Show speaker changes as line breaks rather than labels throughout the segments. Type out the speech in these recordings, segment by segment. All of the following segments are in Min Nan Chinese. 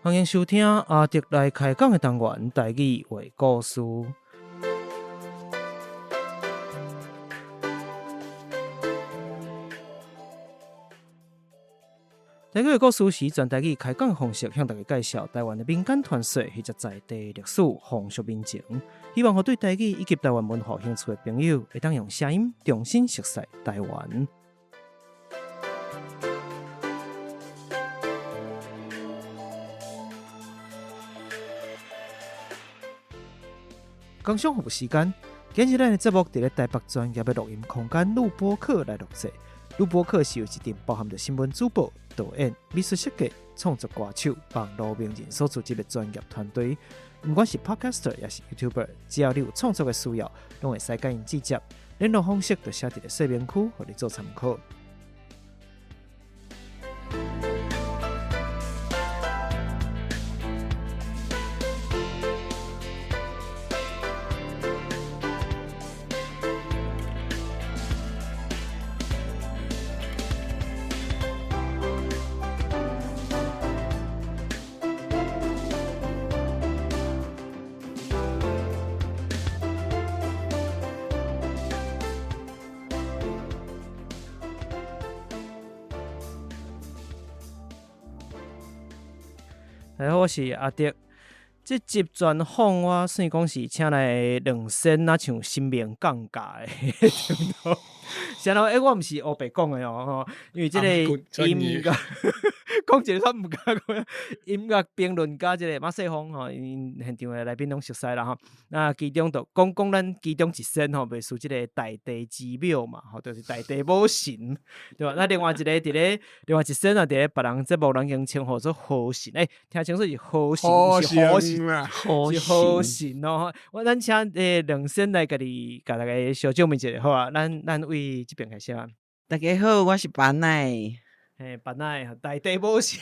歡迎收聽阿德來開講的單元台語話故事。台語話故事是全台語開講的方式，向大家介紹台灣的民間傳說或者在地歷史、風俗民情。希望予對台語以及台灣文化有興趣的朋友，會當用聲音重新熟悉台灣。工商服務時間，今日咱的節目佇咧台北專業的錄音空間錄播客來錄製。錄播客是由一陣包含著新聞主播、導演、美術設計、創作歌手、網路名人所組織的專業團隊。毋管是 Podcaster 抑是 YouTuber，只要你有創作的需要，攏會使佮𪜶直接聯絡方式，就寫佇咧說明區，予你做參考。大家好，我是阿德。這集專訪我算講是請來兩仙啊，像神明降駕的程度。啥咯？欸，我毋是烏白講的哦，吼，因為這個音樂講一個煞毋敢講。音樂評論家這個馬世芳吼，𪜶現場的來賓攏熟似啦吼。那其中就講講咱其中一仙吼，袂輸這個大地之母嘛，吼，就是大地母神，對吧？那另外一個佇咧，另外一仙啊，佇咧別人節目人已經稱呼做河神，欸，聽清楚是河神，毋是火神，是河神哦。我咱請兩仙來家己共大家小證明一下好啊。咱咱為這邊開始啊。
大家好，我是班奈。
嘿，班奈，大地母神。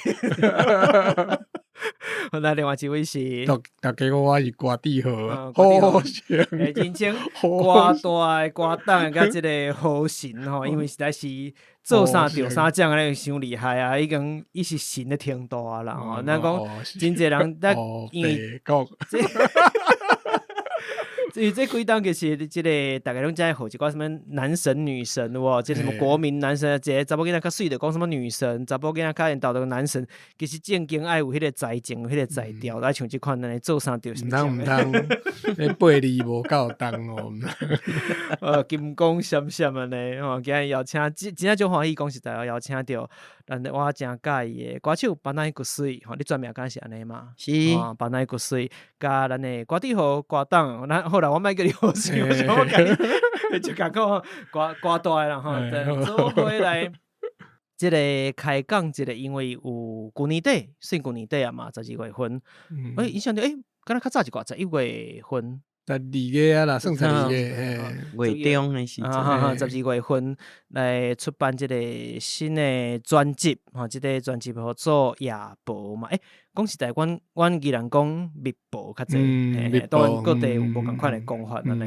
那另外一位是，
大家好，我是郭志豪，河神。
欸，真正歌大的歌董佮這个河神吼，因為實在是做啥著啥獎按呢傷厲害啊，已經伊是神的程度啊啦吼。咱講真濟人，咱因為。因為這幾冬其實這个大家攏知號一寡啥物男神女神有無？這个什麼國民男神，一个查某囡仔較媠就講啥物女神，查某囡仔較緣投就男神。其實正經愛有彼个才情，彼个才調，來像這款按呢做啥著啥。
毋通毋通，彼八字無夠重哦。
金光閃閃按呢吼，今日邀請真真正足歡喜，講實在哦，邀請著咱我誠佮意的歌手班奈骨水吼，你全名敢是按呢嗎？
是。
班奈骨水，佮咱的歌志豪歌董，咱好啦，我莫叫你河神，我共你就共講歌歌大的啦吼，做伙來這个開講，這个因為有舊年底，算舊年底啊嘛，12月份，欸，印象中欸，敢若較早一寡，11月份。
十二月啊啦，算十二月，
月中的時陣，
12月份來出版這個新的專輯，吼，這個專輯號做夜婆嘛，欸，講實在，阮阮宜蘭講密婆較濟，當然各地有無仝款的講法按呢。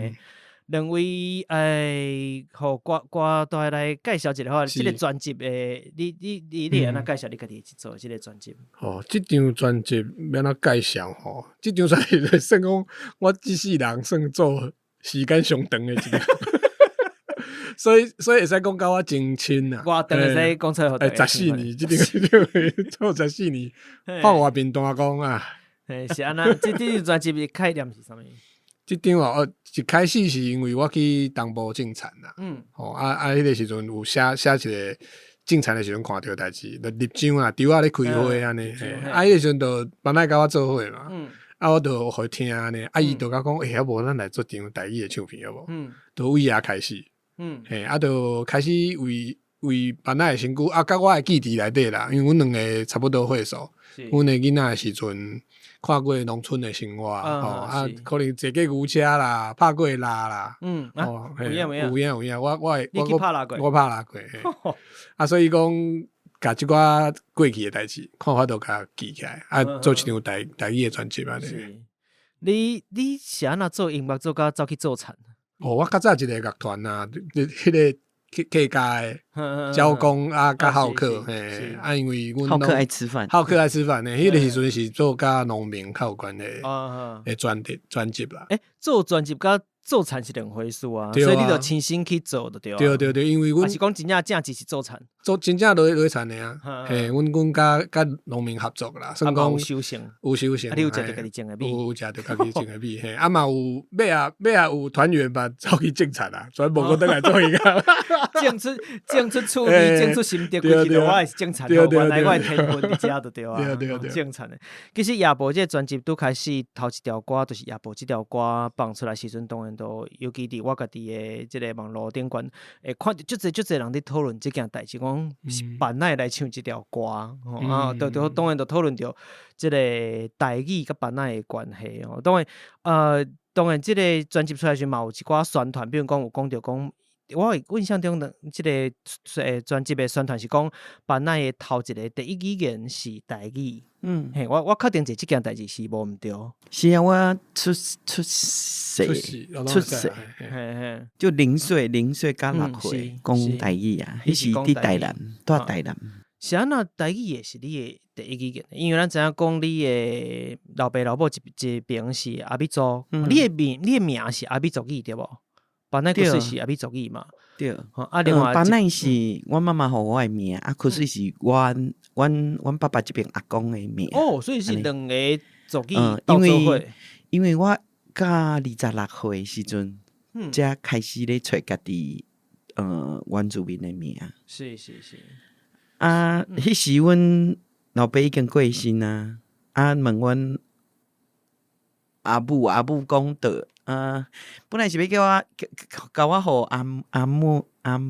兩位欸，予歌歌大來介紹一下好，這个專輯的，你你你你會按怎介紹你家己做這个專輯？
哦，這張專輯欲按怎介紹吼？這張專輯算講我這世人算做時間上長的一個，所以所以會使講佮我真親啊。
偌長會使講出來？
欸，十四年，這張做十四年，放我面單講啊。
欸，是按怎？這這張專輯的概念是啥物？
這張哦，一開始是因為我去東部種田啦，吼啊啊！彼个時陣有寫寫一個種田的時陣看著代誌，就入章啊，稻仔咧開花按呢，啊，彼个時陣就班奈佮我做伙嘛，啊，我就予伊聽按呢，啊，伊就共我講，欸，啊無咱來做張台語的唱片好無？就為遐開始，嘿，啊，就開始為為班奈的身軀，啊，佮我的記憶內底啦，因為阮兩个差不多歲數，阮的囡仔的時陣。看過農村的生活，吼啊，可能坐過牛車啦，拍過獵啦，
哦，有影
有影有影，我我
你去拍獵過？
我拍獵過，啊，所以講，共這寡過去的代誌，看法都共記起來，啊，做一張台台語的專輯按呢。
你你是按怎做音樂做甲走去做田？
哦，我較早一个樂團啊，彼个。客家的鳥公啊，較好客嘿，啊，因為阮
好客愛吃飯，
好客愛吃飯的，彼个時陣是做佮農民較有關係的專題專輯啦。
欸，做專輯佮做田是兩回事啊，所以你就親身去做就對啊。
對對對，因為阮
是講真正正職是做田，
做真正落落田的啊。嘿，阮佮農民合作啦，算講
有收成，
有收成。
啊，你有食著家己種的米？
有食著家己種的米，嘿，啊嘛有尾仔尾仔有團員嘛走去種田啊，全部閣轉來做伊個。
種出趣味，種出心得，規氣我也是種田，原來我的天分佇遮就對啊。
對對對，
種田的。其實夜播這個專輯拄開始頭一條歌，就是夜播這條歌放出來時陣，當然都尤其佇我家己的這个網路頂懸，會看著足濟足濟人佇討論這件代誌，講是辦哪會來唱這條歌，啊，就就當然就討論著這个台語佮班乃的關係哦。當然，當然這个專輯出來時嘛有一寡宣傳，比如講有講著講，我印象中的這个專輯的宣傳是講班乃的頭一个第一語言是台語。嘿，我確定者這件代誌是無毋對。
是啊，我出世出世，
嘿嘿，
就0歲佮6歲講台語啊，彼是佇台南，蹛台南。
是按怎台語也是你的第一語言？因為咱知影講你的老爸老母一邊是阿美族，你的名是阿美族語對無？班乃其實是阿美族語嘛？
對。
啊，另外
班乃是阮媽媽予我的名，啊，可是是阮爸爸這邊阿公的名。
哦，所以是兩個族語鬥做伙。
因為我到26歲時陣，才開始咧揣家己原住民的名。
是是是。
啊，彼時阮老爸已經過身啊，啊問阮阿母，阿母講著。本來是欲叫我，共我予阿阿母阿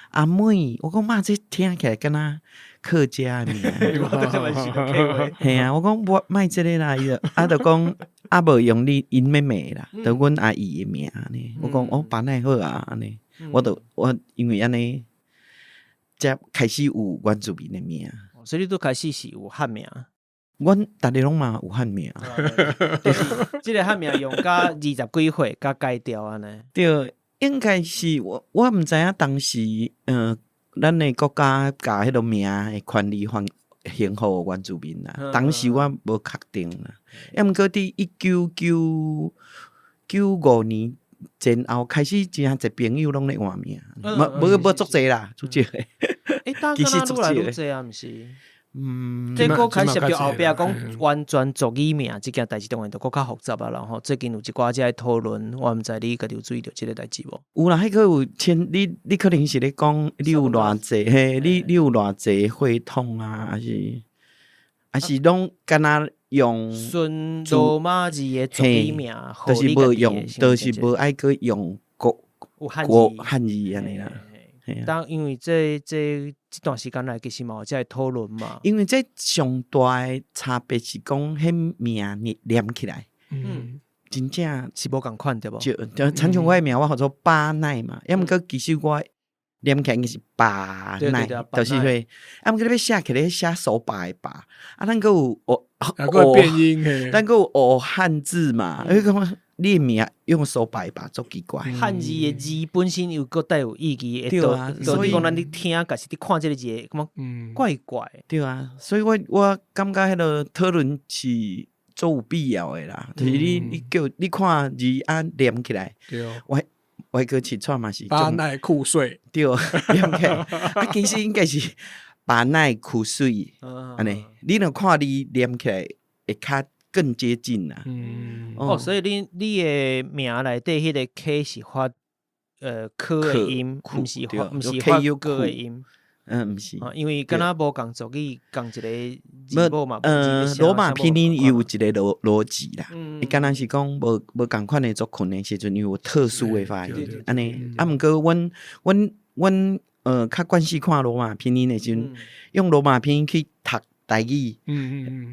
阿妹，我講媽，這聽起來敢若客家的名。嘿啊，我講我莫這个啦，伊就啊就講啊無用你𪜶妹妹啦，就阮阿姨的名按呢。我講哦，班乃好啊，按呢，我就我因為按呢，才開始有原住民的名。
所以你拄開始是有漢名。
阮逐个攏嘛有漢名，
這个漢名用甲20幾歲，才改掉按呢。
對，應該是我毋知影當時，咱的國家共彼个名的權利還還予原住民啦。當時我無確定啦。啊，毋過佇1995年前後開始，誠濟朋友攏咧換名，無無足濟啦，足少的。
欸，其實愈來愈濟啊，毋是？嗯，這閣開始著後壁講完全族語名這件代誌，當然就閣較複雜啊。然後最近有一寡這个討論，我毋知你家己有注意著這个代誌無？
有啦，彼個有千你你可能是咧講你有偌濟嘿，你有偌濟血統啊，還是攏敢若用
純羅馬字的族語名，
就是無用，就是無愛閣用國國漢字按呢啦。
當因為這段時間來，其實嘛有這个討論嘛。
因為這上大的差別是講，彼名念起來，真正
是無仝款對無？
就親像我的名，我號做巴奈嘛，抑毋過其實我念起來應該是巴奈，就是說，啊，毋過你欲寫起來寫手把的把，啊，咱閣有學
變音，
咱閣有學漢字嘛，你感覺你的名用手擺吧，足奇怪。
漢字的字本身又閣帶有意義，
對啊，
所以講咱咧聽，抑是咧看這个字，感覺怪怪。
對啊，所以我感覺彼个討論是足有必要的啦。就是你叫你看字啊念起來，我我閣試錯嘛是。
巴奈庫水，
對，念起來啊，其實應該是巴奈庫水，按呢，你若看字念起來會較更接近啦。
哦，所以你的名內底彼个 K 是發柯的音，毋是發毋是發歌的音。
嗯，毋是。
因為敢若無仝族語，仝一个字母嘛。
羅馬拼音有一个邏輯啦。伊敢若是講無仝款的族群的時陣，有特殊的發音。按呢，啊，毋過阮較慣勢看羅馬拼音的時陣，用羅馬拼音去讀台語，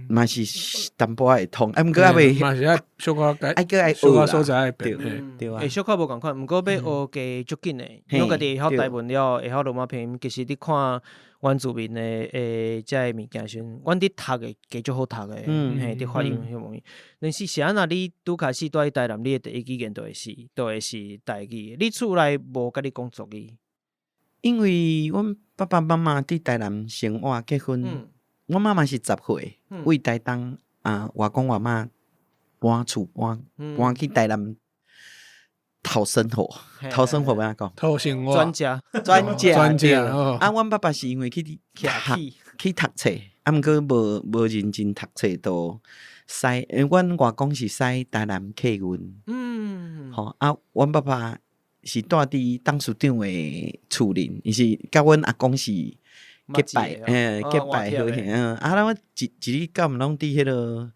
嘛是淡薄仔會通，啊，毋過猶未，
嘛是愛小可改，
愛閣愛
小可所在愛變，
對啊，
會小可無仝款，毋過欲學加足緊的，因為家己會曉台文了，會曉羅馬拼音，其實你看原住民的這个物件時陣，阮佇讀的加足好讀的，嘿，佇發音彼方面。但是是按怎你拄開始蹛佇台南，你的第一語言就會是台語，你厝內無共你講族語？
因為阮爸爸媽媽佇台南生活結婚，阮媽媽是10歲，為台東啊，外公外媽搬厝搬搬去台南討生活，討生活欲按怎講？
討生活，
轉嫁，
轉嫁，
轉嫁。
啊，阮爸爸是因為去讀去讀冊，啊，毋過無認真讀冊，就駛。阮外公是駛台南客運，吼啊，阮爸爸是蹛佇董事長的厝裡，伊是佮阮阿公是結拜，結拜好兄。啊，咱一一日到晚攏佇彼个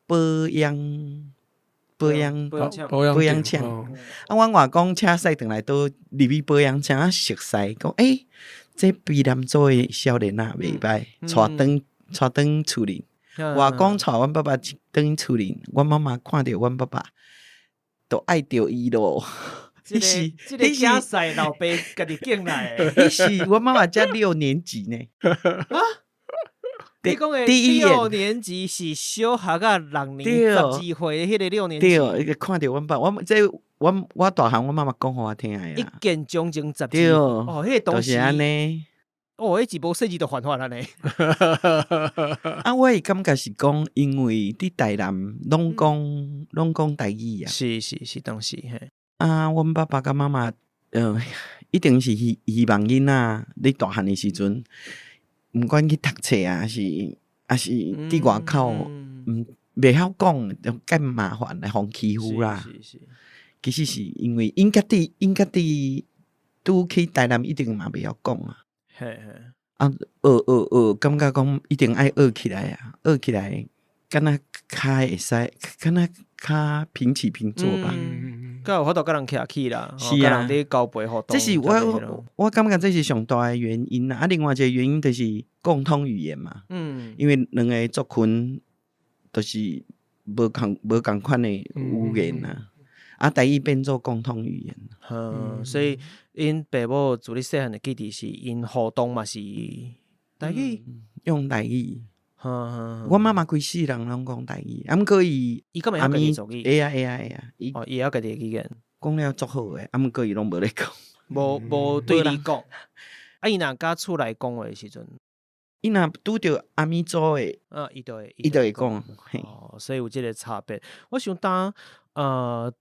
保養保養
保
養廠。啊，阮外公車駛轉來都入去保養廠，啊，熟似講，欸，這卑南族的少年仔袂䆀，帶轉帶轉厝裡。外公帶阮爸爸轉厝裡，阮媽媽看著阮爸爸，就愛著伊囉。
這個這个囝婿老爸家己揀來的。
彼時阮媽媽才六年級呢。
啊？你講的六年級是小學仔六年12歲彼个六年級。
對，伊看著阮爸，我這阮我大漢，阮媽媽講予我聽的。
一見鍾情十二。哦，彼個當時
就是按呢。
哦，彼是無細字就犯法了呢。
啊，我的感覺是講，因為佇台南攏講攏講台語啊。
是是是，當時嘿。
啊，阮爸爸佮媽媽，一定是希望囡仔咧大漢的時陣，毋管去讀冊啊，抑是佇外口，毋袂曉講，就較麻煩來予欺負啦。其實是因為𪜶家己𪜶家己拄去台南，一定嘛袂曉講啊。
嘿嘿。
啊，學學學，感覺講一定愛學起來啊，學起來，敢若較會使，敢若較平起平坐吧。
較有法度佮人徛起啦，
是啊，
人佇交陪互動。
這是我感覺這是上大的原因啦。啊，另外一個原因就是共通語言嘛。因為兩个族群就是無仝款的語言啊。啊，台語變做共通語言。
嗯，所以𪜶爸母自你細漢就記得是𪜶互動嘛是台語，
用台語。阮媽媽規世人攏講台語，啊，毋過伊
伊敢會曉家己族語？
會啊會啊會啊，
哦，伊會曉家己的語言，
講了足好的，啊，毋過伊攏無咧講，
無對你講。啊，伊若佮厝內講話的時陣，
伊若拄著阿美族的，
啊，伊就會
伊就會講。
哦，所以有這个差別。我想當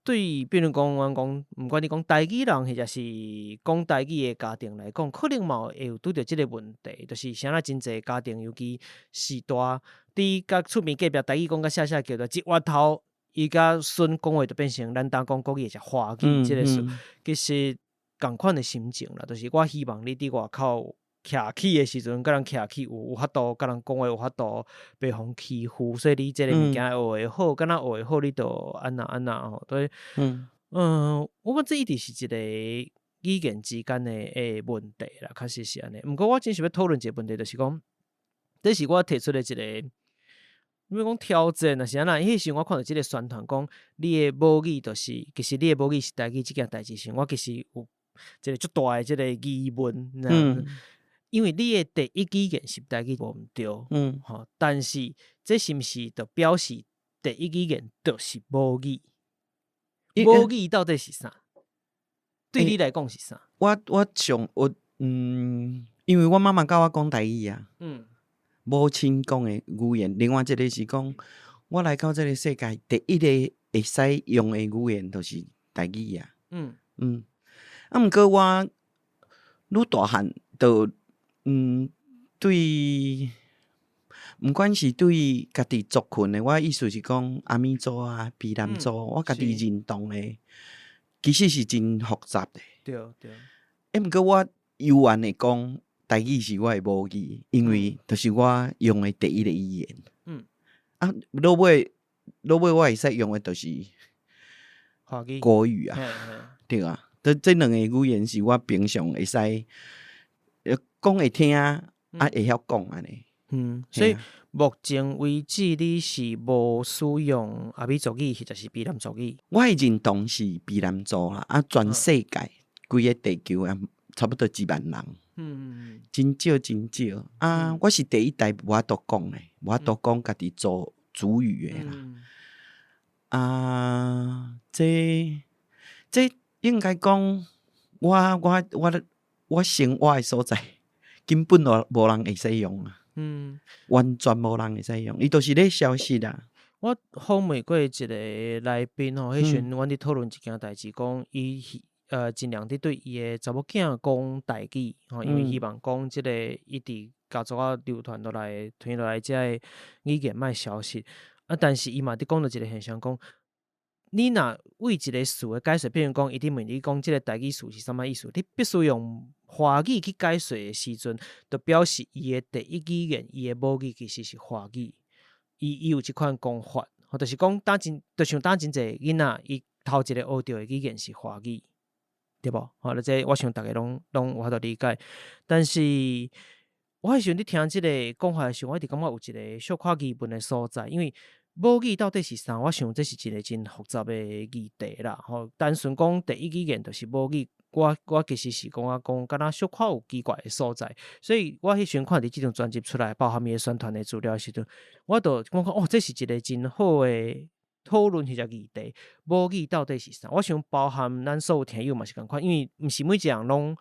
對，比如講，阮講，毋管你講台語人，或者是講台語的家庭來講，可能嘛會有拄著這个問題，就是啥若真濟家庭，尤其序大，佇佮厝邊隔壁台語講甲聲聲叫，一回頭伊佮孫講話就變成咱當講國語，或者華語這个事，其實仝款的心情啦，就是我希望你佇外口徛起的時陣，佮人徛起有法度，佮人講話有法度，袂予欺負，所以你這个物件學會好，敢若學會好，你就按怎按怎吼，對，我感覺這一直是一個語言之間的問題啦，確實是按呢。毋過我真想欲討論一个問題，就是講，這是我提出的一个，欲講挑戰啊，是按怎？彼時我看著這个宣傳講，你的母語就是，其實你的母語是台語這件代誌時，我其實有一個足大的這个疑問，因為你的第一語言是台語無毋對，吼，但是這是毋是就表示第一語言就是母語？母語到底是啥？對你來講是啥？
我上我因為我媽媽教我講台語啊，母親講的語言。另外一個是講，我來到這个世界第一個會使用的語言就是台語啊。啊，毋過我愈大漢就對，毋管是對家己族群的，我意思是講阿美族啊、卑南族，我家己認同的，其實是真複雜的。
對對。
欸，毋過我猶原會講台語是我的母語，因為就是我用的第一个語言。啊，落尾落尾我會使用的就是
華語、
國語啊，對啊。這兩个語言是我平常會使講會聽，啊會曉講按呢。
所以目前為止你是無使用阿美族語或者是卑南族語？
我的認同是卑南族啦，啊，全世界規个地球啊，差不多幾萬人。真少真少啊！我是第一代無法度講的，無法度講家己族族語的啦。啊，這應該講，我我生活的所在根本就無人會使用啊，完全無人會使用，伊就是咧消失啊。
我訪問過一個來賓吼，彼時陣阮佇討論一件代誌，講伊盡量佇對伊的查某囝講台語吼，因為希望講這個伊佇家族仔流傳落來、傳落來這个語言莫消失。啊，但是伊嘛佇講著一個現象，講你若為一個詞的解說，比如講伊佇問你講這個台語詞是啥物意思，你必須用華語去解說的時陣，就表示伊的第一語言、伊的母語其實是華語。伊有這款講法，吼，就是講當真，就像當真濟囡仔，伊頭一個學著的語言是華語，對無？吼，這我想逐家攏有法度理解。但是，我彼時陣佇聽這個講法的時候，我一直感覺有一個小可疑問的所在，因為母語到底是啥？我想這是一個真複雜的議題啦。吼，單純講第一語言就是母語，我其實是講啊講，敢若小可有奇怪的所在。所以我彼時陣看佇這張專輯出來，包含伊的宣傳的資料的時陣，我就感覺哦，這是一個真好的討論彼個議題。母語到底是啥？我想包含咱所有聽友嘛是仝款，因為毋是每一個人攏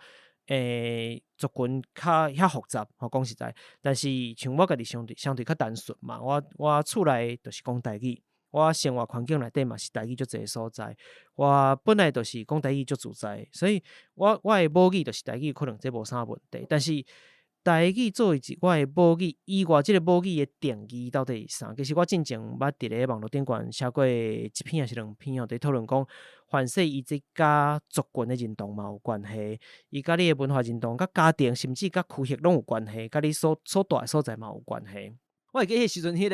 族群較遐複雜，吼，講實在，但是像我家己相對較單純嘛，我厝內就是講台語，我生活環境內底嘛是台語足濟所在，我本來就是講台語足自在，所以我的母語就是台語，可能這無啥問題。但是台語作為一我的母語以外，這個母語的定義到底是啥？其實我進前捌佇咧網路頂懸寫過一篇抑是兩篇哦，佇討論講，凡勢伊這佮族群的認同嘛有關係，伊佮你的文化認同、佮家庭，甚至佮區域攏有關係，佮你所蹛的所在嘛有關係。我會記彼時陣，彼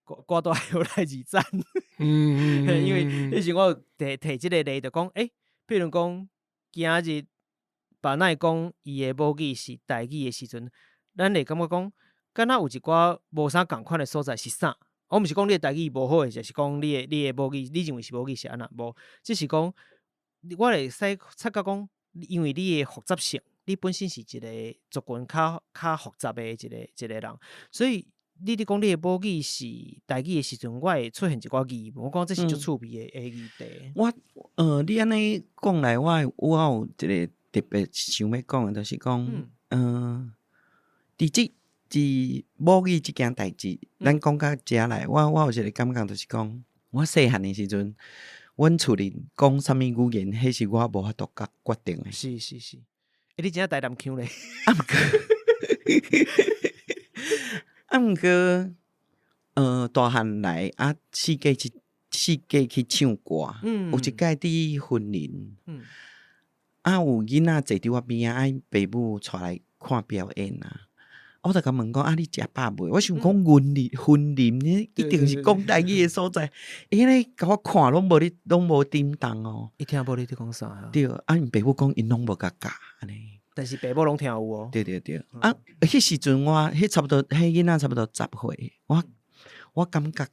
個歌歌大有來二讚，因為彼時我有提提這個例，就講，欸，比如講今日巴奈講伊的母語是台語的時陣，咱會感覺講，敢若有一寡無啥仝款的所在是啥？我毋是講你的台語無好，或者是講你的母語，你認為是母語是按怎？無，只是講我會使察覺講，因為你的複雜性，你本身是一個族群較複雜的一個人，所以你佇講你的母語是台語的時陣，我會出現一寡疑問。我講這是足趣味的議題。
我你按呢講來，我有一個特別想欲講的，就是講，佇這佇母語這件代誌，咱講到遮來，我有一個感覺，就是講，我細漢的時陣，阮厝裡講啥物語言，彼是我無法度決決定的。
是是是，欸，你真正台南腔咧？
啊，毋過，啊，毋過，大漢來啊，四界去唱歌，有一擺佇雲林，啊，有囡仔坐佇我邊仔，啊，𪜶爸母帶來看表演啊。我就共問講，啊，你食飽未？我想講雲林呢，一定是講台語的所在。伊咧共我看攏無咧，攏無點動哦。
伊聽無你佇講啥啊？
對，啊，𪜶爸母講𪜶攏無共教按呢。
但是爸母攏聽有哦。
對對對，啊，彼時陣我彼差不多，彼囡仔差不多10歲，我感覺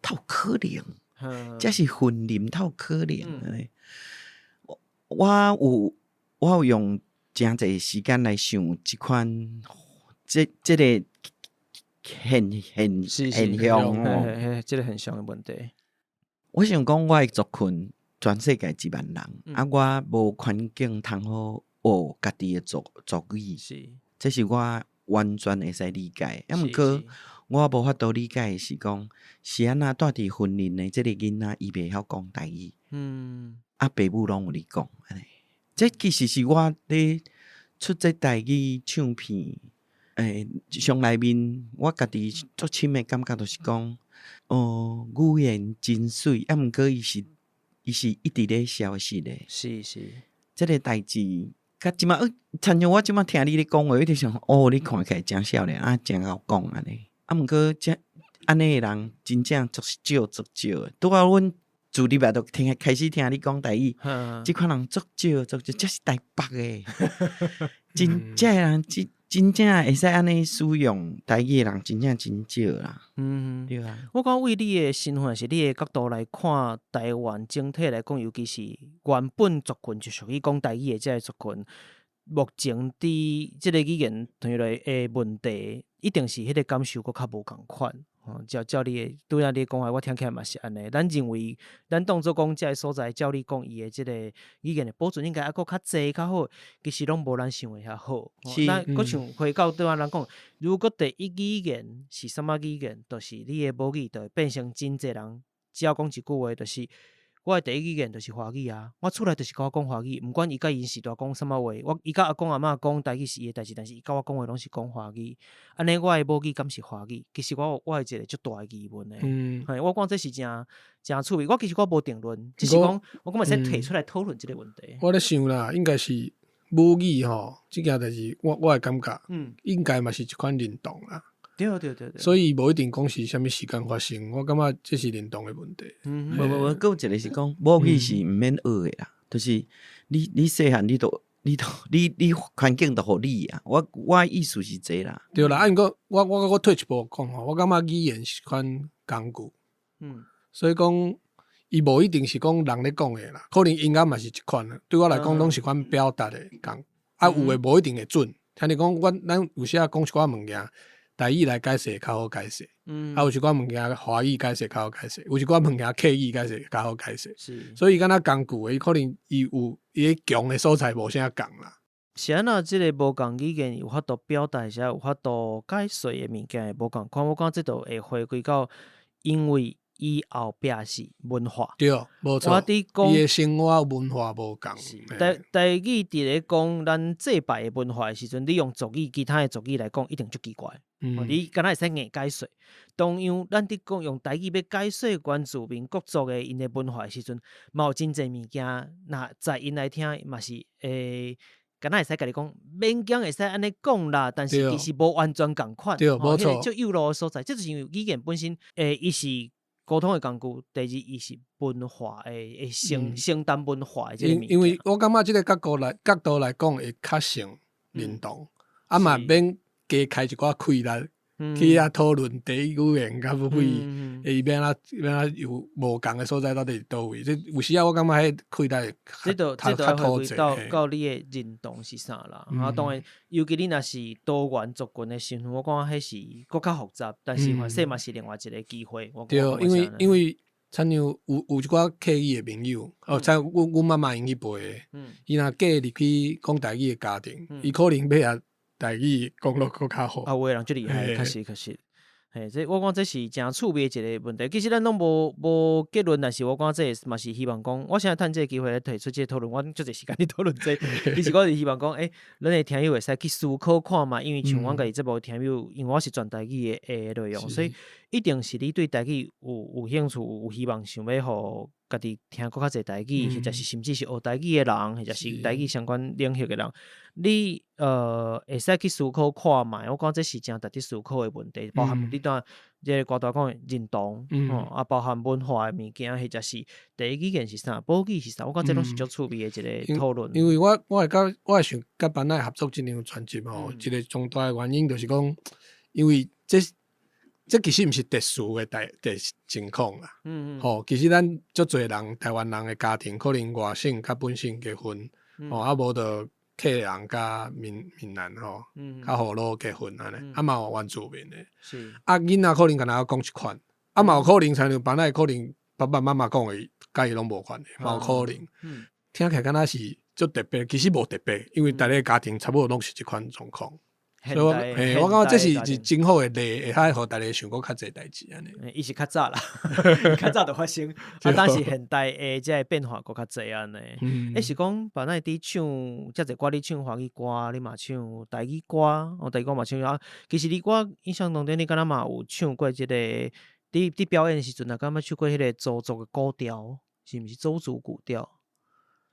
透可憐，這是雲林透可憐按呢。我有用誠濟時間來想這款。這個現象哦，
這個現象的問題。
我想講，我的族群全世界一萬人，啊，我無環境通好學家己的族語，這是我完全會使理解。啊，毋過我無法度理解的是講，是按怎蹛佇雲林的這個囡仔，伊袂曉講台語，啊，爸母攏有咧講，按呢。這其實是我咧出這台語唱片。上內面我家己足深的感覺就是講，哦，語言真媠，啊，毋過伊是一直咧消失的。
是是，
這個代誌，佮這馬，親像我這馬聽你咧講話，我就想，哦，你看起來誠少年，啊，誠𠢕講按呢。啊，毋過這按呢的人真正足少足少的。拄仔阮自入來就聽開始聽你講台語，這款人足少足少，這是台北的，真正的人真。真正會使按呢使用台語的人，真正真少啦。對啊。
我講為你的身份，還是你的角度來看，台灣整體來講，尤其是原本族群就屬於講台語的這个族群，目前佇這个語言傳落來的問題，一定是彼個感受閣較無仝款。吼，照你的拄仔你講話，我聽起來嘛是按呢。咱認為，咱當做講這个所在，照你講伊的這个語言的保存應該猶閣較濟較好，其實攏無咱想的遐好。那閣像回到拄仔咱講，如果第一語言是啥物語言，就是你的母語，就會變成真濟人只要講一句話，就是我的第一語言就是華語啊！我厝內就是共我講華語，毋管伊佮𪜶序大講啥物話，我伊佮阿公阿嬤講台語是伊的代誌，但是伊佮我講話攏是講華語。按呢，我的母語敢是華語？其實我有一個足大的疑問的。嘿，我講這是誠誠趣味。我其實我無定論，只是講我講會使提出來討論這個問題。
我咧想啦，應該是母語吼，這件代誌我的感覺，應該嘛是一款認同啦。
對對對對，
所以無一定講是啥物時間發生，我感覺這是認同的問題。
無無無，閣有一個是講母語是毋免學的啦，就是你細漢你環境就予你啊。我意思是這啦。
對啦，啊，毋過我閣退一步講吼，我感覺語言是款工具。所以講伊無一定是講人咧講的啦，可能音樂嘛是一款啦。對我來講，攏是款表達的工具。啊，有的無一定會準。聽你講，咱有時仔講一寡物件，台語來解釋較好解釋，啊，有一寡物件華語解釋較好解釋，有一寡物件客語解釋較好解釋。所以敢若工具的，伊可能伊有伊強的所在無啥仝啦。
是按怎這个無仝語言有法度表達，抑有法度解說的物件會無仝款？我感覺這就會回歸到，因為伊後壁是文化。
對，無錯。
我佇講
伊的生活文化無仝。
台語佇咧講咱祭拜的文化的時陣，你用族語、其他的族語來講，一定足奇怪。你敢若會使硬解說。同樣，咱佇講用台語欲解說原住民各族的𪜶的文化的時陣，嘛有真濟物件，若在𪜶來聽嘛是會。敢若會使共你講，勉強會使按呢講啦，但是其實無完全仝款。
對，無錯。
足幼路的所在，這就是因為語言本身，伊是溝通的工具，第二，伊是文化的承擔文化的這個物件。
因為我感覺這個角度來講會較像認同，啊嘛免加開一寡氣力去遐討論第一語言佮母語，伊欲按怎欲按怎有無仝的所在到底佇佗位？這有時仔我感覺彼氣力
這就
較
這就
較
回歸到你的認同是啥啦。啊，當然，尤其你若是多元族群的身份，我感覺彼是閣較複雜，但是反正嘛是另外一個機會。
對，因為親像有一寡客語的朋友，哦，像阮媽媽𪜶彼輩的，伊若嫁入去講台語的家庭，伊可能欲共台語講落閣較好。
啊，有的人足厲害，確實確實。嘿，這我講這是誠趣味的一個問題。其實咱攏無結論，但是我感覺這嘛是希望講，我現在趁這個機會來提出這個討論，我足濟時間咧討論這個。其實我是希望講，咱的聽友會使去思考看覓，因為像阮家己節目聽友，因為我是全台語的內容，所以一定是你對台語有興趣、有希望，想欲予家己聽閣較濟台語，或者是甚至是學台語的人，或者是台語相關領域的人，你會使去思考看覓。我感覺這是誠值得思考的問題，包含你拄仔這個歌大講的認同，啊，包含文化的物件，或者是第一語言是啥，母語是啥，我感覺這攏是足趣味的一個討論。
因為我會想佮班奈合作這張專輯吼，一個重大的原因就是講，因為這其實毋是特殊的代的情況啦。吼，其實咱足濟人台灣人的家庭，可能外省佮本省結婚，吼，啊無就客人佮閩南吼，較河洛結婚按呢，啊嘛有原住民的。啊，囡仔可能敢若講一款，啊嘛有可能親像班奈可能爸爸媽媽講的，佮伊攏無關係，嘛有可能。聽起來敢若是足特別，其實無特別，因為逐个家庭差不多攏是這款狀況。所以我嘿，我感覺這是真好的例，會使予大家想閣較濟代誌按呢。
伊是較早啦，較早就發生，啊，但是現代的這个變化閣較濟按呢。是講本來佇唱遮濟歌，你唱華語歌，你嘛唱台語歌，哦，台語歌嘛唱啊。其實你我印象當中，你敢若嘛有唱過這個，佇表演的時陣啊，敢若唱過彼個鄒族的古調，是毋是鄒族古調？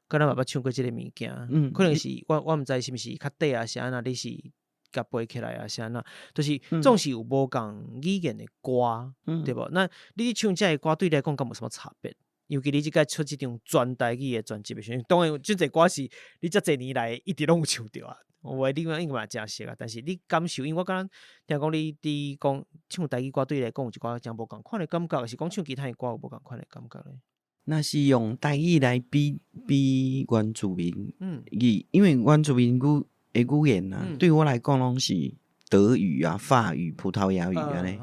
敢若嘛捌唱過這个物件？可能是我毋知是毋是較短啊，是按怎？你是共背起來啊，是按怎？就是總是有無仝語言的歌，對無？那你唱這个歌對你來講，敢無啥物差別？尤其你這擺出這張全台語的專輯的時陣，當然這濟歌是你遮濟年來一直攏有唱著啊，有的你應該嘛誠熟啊。但是你感受，因為我敢若聽講你佇講唱台語歌對你來講有一寡誠無仝款的感覺，是講唱其他的歌有無仝款的感覺咧？
若是用台語來比原住民語，因為原住民語的語言啊，對我來講攏是德語啊、法語、葡萄牙語按呢。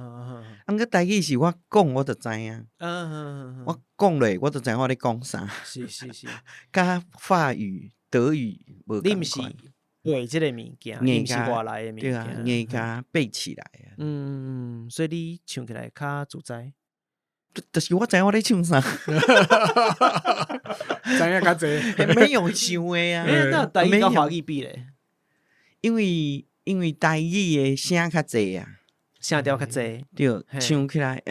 啊，毋過台語是我講我就知影。我講落我就知我咧講啥。
是是是。
佮法語、德語無
你毋是背這個物件，你毋是外來的物件。
對啊，硬共背起來啊。
嗯，所以你唱起來較自在。
就是我知影我咧唱啥。
知影較濟。
免用想的啊。
那台語佮華語比咧？
因為台語的聲較濟啊，
聲調較濟，
對，唱起來，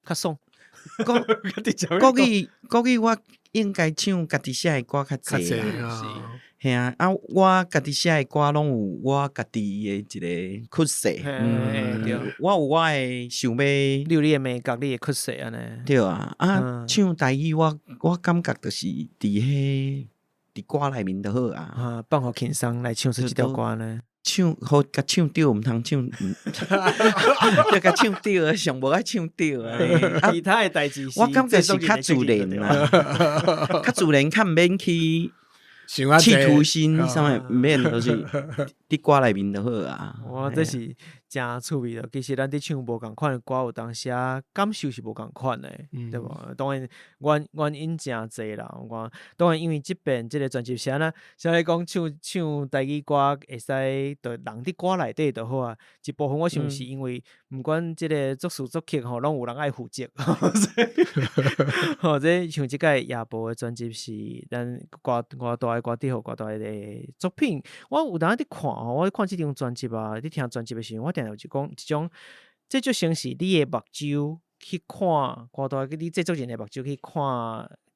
較爽。
國國語國語我應該唱家己寫的歌較濟啦，嘿啊，啊，我家己寫的歌攏有我家己的一個曲式，我有我的想欲，
你有你的美感，你的曲式按呢？
對啊，啊，唱台語我感覺就是佇彼佇歌內面就好啊，
啊，放予輕鬆來唱出這條歌呢。
唱予共唱著，毋通唱，著共唱著啊，上無愛唱著啊。
其他的代誌，
我感覺是較自然啦，較自然，較毋免去企圖心，啥物毋免，就是佇歌內面就好啊。
哇，這是誠趣味咯。其實咱佇唱無仝款的歌，有當時啊感受是無仝款的，對無？當然原因誠濟啦。我當然因為這遍這個專輯是按怎，啥咧講唱唱台語歌會使，就人佇歌內底就好啊。一部分我想是因為毋管這個作詞作曲吼，攏有人愛負責。吼，這像這擺亞博的專輯是咱偌偌大的歌底予偌大的作品。我有當佇看吼，我看這張專輯啊，佇聽專輯的時陣，我定定有一講一種，這就像是你的目睭去看偌大你製作人的目睭去看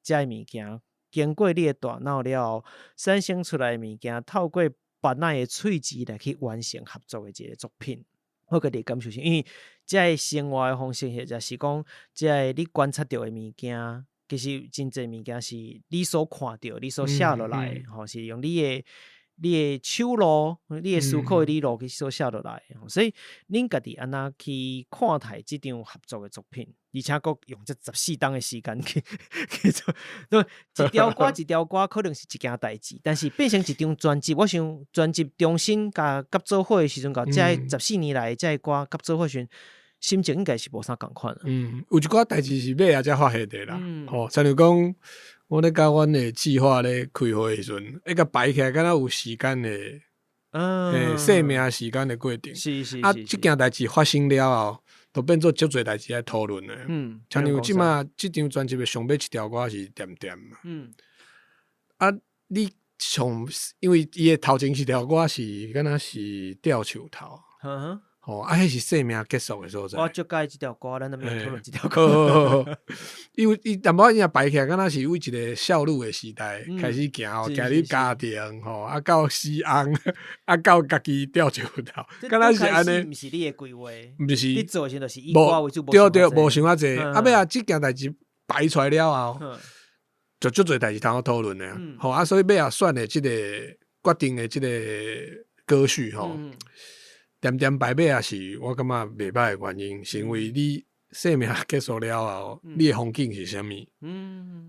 這个物件，經過你的大腦了後，產生出來的物件，透過腹內的喙舌來去完成合作的一個作品。我家己的感受是，因為這个生活的方式，或者是講這个你觀察著的物件，其實真濟物件是你所看著、你所寫落來，吼，是用你的手路、你的思考的理路去所寫落來，所以恁家己按怎去看待這張合作的作品，而且閣用這14冬的時間去做，一條歌一條歌可能是一件代誌，但是變成一張專輯，我想專輯重新共夾做伙的時陣，共這14年來這个歌夾做伙時陣，心情應該是無啥仝款。
嗯，有一寡代誌是尾仔才發現的啦，吼，親像講。我咧佮阮的計劃咧開會的時陣，彼共排起來，敢若有時間的，生命時間的過程。啊，這件代誌發生了後，就變做足濟代誌愛討論的。親像這馬這張專輯的上尾一條歌是恬恬嘛。啊，你從因為伊的頭前一條歌是敢若是吊樹頭。吼，啊，彼是生命結束的所在。
我足佮意這條歌，咱都沒有討論這條歌。
因為伊淡薄仔伊排起來，敢若是為一個少女的時代開始行吼，行入家庭吼，啊到死翁，啊到家己吊樹頭，敢若是按呢。
毋是你的規劃，
毋是。
你做的時陣就是以歌為主，
對對，無想遐濟。啊，尾仔這件代誌排出來了後，就足濟代誌通好討論的。吼啊，所以尾仔選的這個決定的這個歌序吼。恬恬排尾仔是我感覺袂歹的原因，是因為你生命結束了後，你的風景是啥物？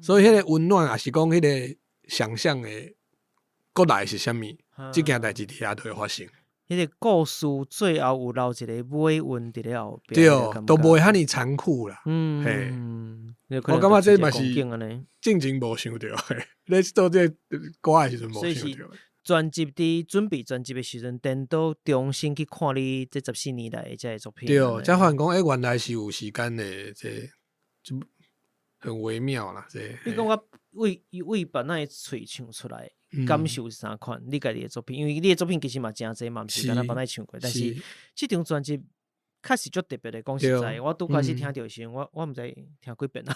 所以彼個溫暖，抑是講彼個想像的閣來是啥物？這件代誌佇遐就會發生。
彼個故事最後有留一個尾韻佇咧後壁，
對，都無遐爾殘酷啦。嘿，我感覺這嘛是進前無想著的，咧做這個歌的時陣無想著。
專輯佇準備專輯的時陣，顛倒重新去看你這14年來的這个作品。
對，才發現講，欸，原來是有時間的，這就很微妙啦。這
你感覺為為腹內喙唱出來，感受是啥款？你家己的作品，因為你的作品其實嘛誠濟嘛，毋是干焦腹內唱過，但是這張專輯確實足特別的。講實在，我拄開始聽著的時陣，我毋知聽幾遍啊。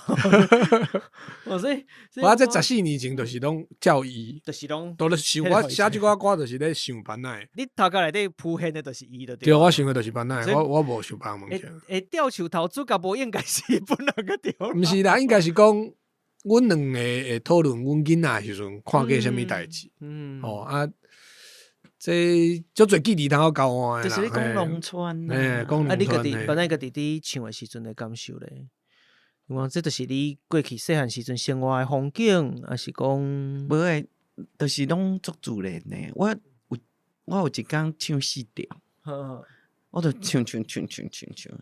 所以
我這14年前就是攏照伊，
就是攏
都咧想我寫這寡歌，就是咧想腹內。
你頭殼內底浮現的就是伊，就
對。對，我想的就是腹內，我無想別个物件。
會吊樹頭主角無應該是本人個對。
毋是啦，應該是講阮兩个會討論阮囡仔的時陣看過啥物代誌。哦啊。這足濟記憶通好交換的啦。
就是講農村
啊，講農村。
啊，你家己本來家己佇唱的時陣的感受咧？我這就是你過去細漢時陣生活的風景，抑是講？
無的，就是攏足自然的。我有一工唱四調，我就唱唱唱唱唱唱。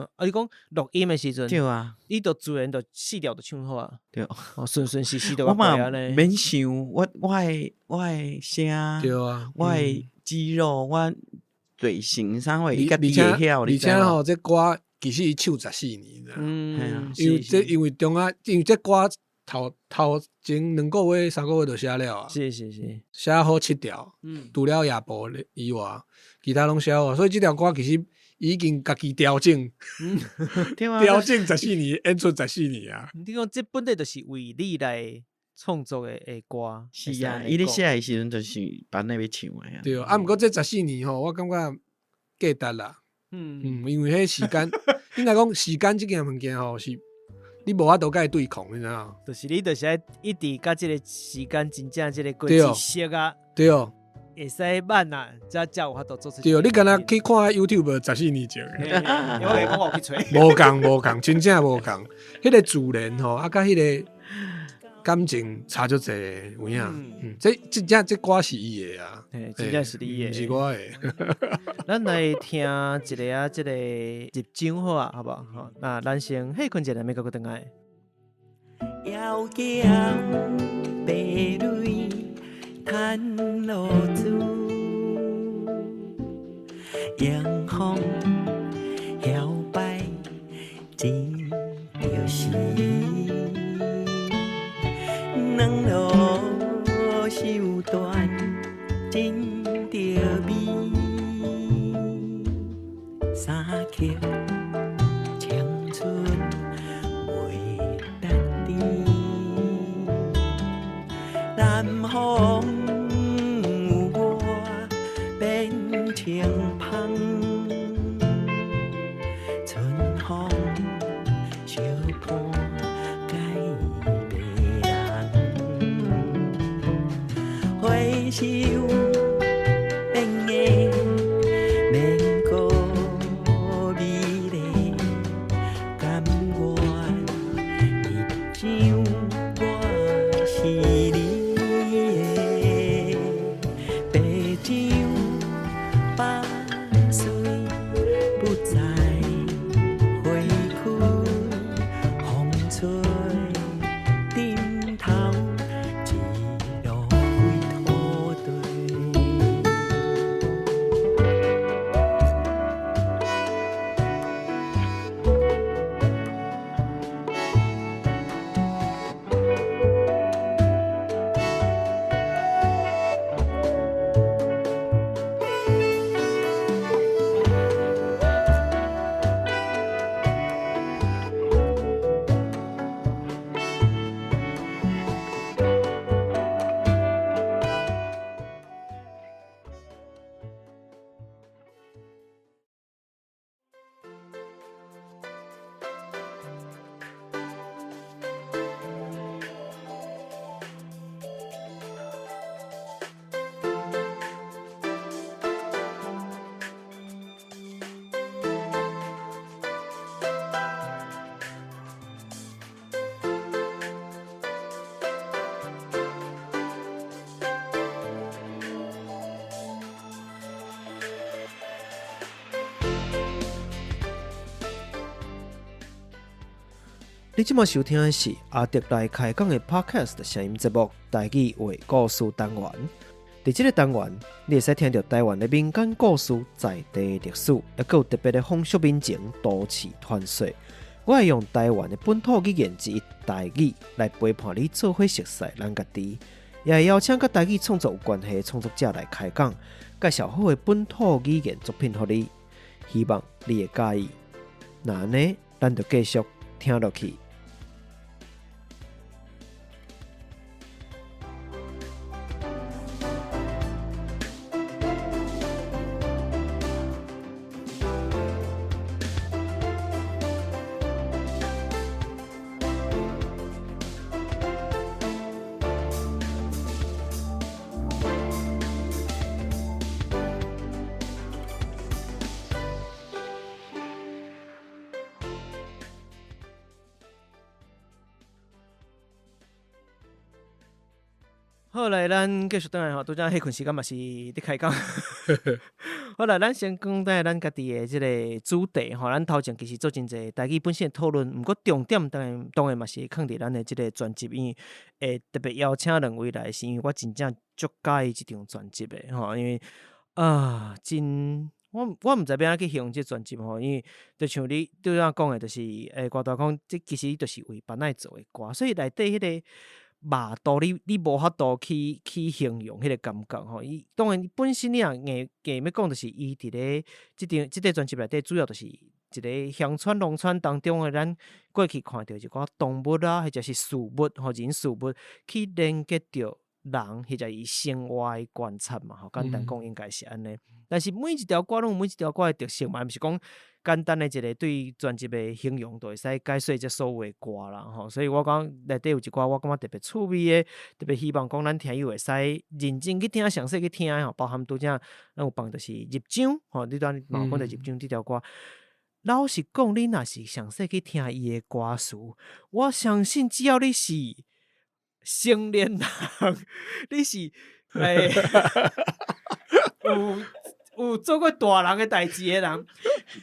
啊，你講錄音的時陣，
對啊，
你就自然就四調就唱好啊。
對，
哦，順順時時就
我嘛
過按呢。
免想，我的聲，
對啊，
我的肌肉，我嘴型啥貨，伊家己會曉。
而且吼，這歌其實伊唱十四年啦。因為這因為中啊，因為這歌頭頭前2個月、3個月就寫了啊。寫好七調，除了夜步以外，其他攏寫好，所以這條歌其實已經家己調整，調整十四年，演出十四年啊。
你講這本來就是為你來創作的歌。
是啊，伊咧寫的時陣就是班咧欲唱的啊。
對，啊，毋過這十四年吼，我感覺價值啦。嗯，因為彼時間，應該講時間這件物件吼是，你無法度共伊對抗，你知影？
就是你就是愛一直佮這個時間真正這個過程熟啊。
對。
會使慢啊，才才有法度做出。
對，你敢若去看 YouTube 十四年前
的，我會講我去揣。
無仝無仝，真正無仝。彼個自然吼，啊，佮彼個感情差足濟，有影。嗯，這真正這歌是伊的啊，
真正是你的，
毋是我的。
咱來聽一个啊，這個入場好啊，好無？好，那咱先歇睏一下，欲閣轉來。
遙劍白蕊趁露珠，迎風搖擺真著時，軟路繡斷真著美，三刻青春袂值甜，南風有我變清芳，春風相伴改迷人，回首变的免阁美丽，甘愿入场我是你的白掌百岁不再花开，风吹枕头一路归土地。
你這馬收聽的是阿德來開講的 Podcast 聲音節目《台語話故事單元》。佇這個單元，你會使聽著台灣的民間故事、在地歷史，抑閣有特別的風俗民情、都市傳說。我會用台灣的本土語言之一台語來陪伴你做伙熟似咱家己，也會邀請佮台語創作有關係的創作者來開講，介紹好的本土語言作品予你，希望你會佮意。那按呢，咱就繼續聽落去。好來，咱繼續轉來吼，拄才歇睏時間嘛是咧開講。好啦，咱先講到咱家己的這个主題吼，咱頭前其實做真濟台語本身的討論，毋過重點當然當然嘛是會囥佇咱的這个專輯，因為會特別邀請兩位來，是因為我真正足佮意這張專輯的吼，因為啊真我毋知欲按怎去形容這專輯吼，因為就像你拄仔講的，就是郭大講，這其實就是為腹內做的歌，所以內底彼个肉肚你無法度去形容彼个感覺吼。伊當然本身你若硬硬欲講，就是伊佇咧這張這塊專輯內底，主要就是一个鄉村農村當中的咱過去看著一寡動物啊，或者是事物吼，人事物去連結著人，或者伊生活的觀察嘛吼。簡單講應該是按呢。但是每一條歌攏有每一條歌的特色嘛，毋是講簡單的一个對專輯的形容就會使解說這所有的歌啦吼。所以我講內底有一寡我感覺特別趣味的，特別希望講咱聽友會使認真去聽、詳細去聽的吼，包含拄才咱有放就是入章吼，你拄仔嘛有講著入章這條歌。老實講，你若是詳細去聽伊的歌詞，我相信只要你是成年人，你是有做過大人的代誌的人，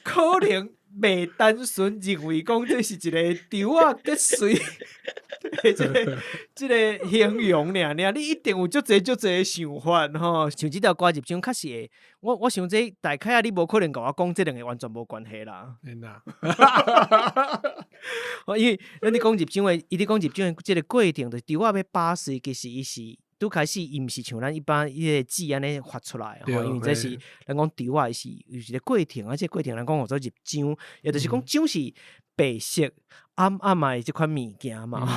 可能袂單純認為講這是一个稻仔結穗的這个形容爾爾，你一定有足濟足濟的想法吼。像這條歌入章確實會，我想這大概啊，你無可能共我講這兩个完全無關係啦。因為咱咧講入章的，伊咧講入章的這个過程，就是稻仔欲拔穗，其實伊是拄開始，伊毋是像咱一般彼个字按呢發出來吼，因為這是咱講稻仔是有一个過程，啊，這個過程咱講叫做入章，也就是講章是白色暗暗的這款物件嘛。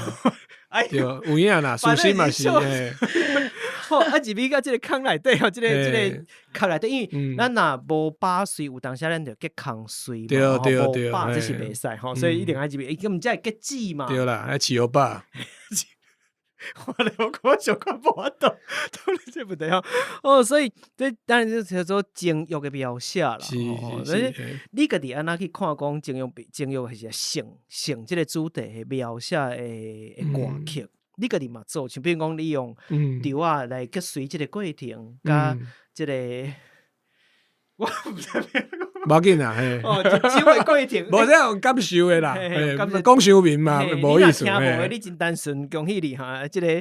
對，有影啦，事實嘛是。
好，啊入去到這个空內底吼，這个殼內底，因為咱若無拔穗，有當時咱就結空穗嘛，無拔這是袂使吼，所以一定愛入去，伊毋才會結籽嘛。
對啦，愛飼予飽。
我小可無法度，討論這問題吼。哦，所以這當然就叫做情欲的描寫啦。
是是是。
你家己按怎去看講情欲，情欲還是性這个主題的描寫的歌曲？你家己嘛做，像比如講，你用稻仔來結穗這个過程，佮這个我毋知
無要緊啦，嘿。
哦，入章的過程。
無這樣感受的啦，講傷明嘛，無意思。
你若聽無的，你真單純，恭喜你哈！這个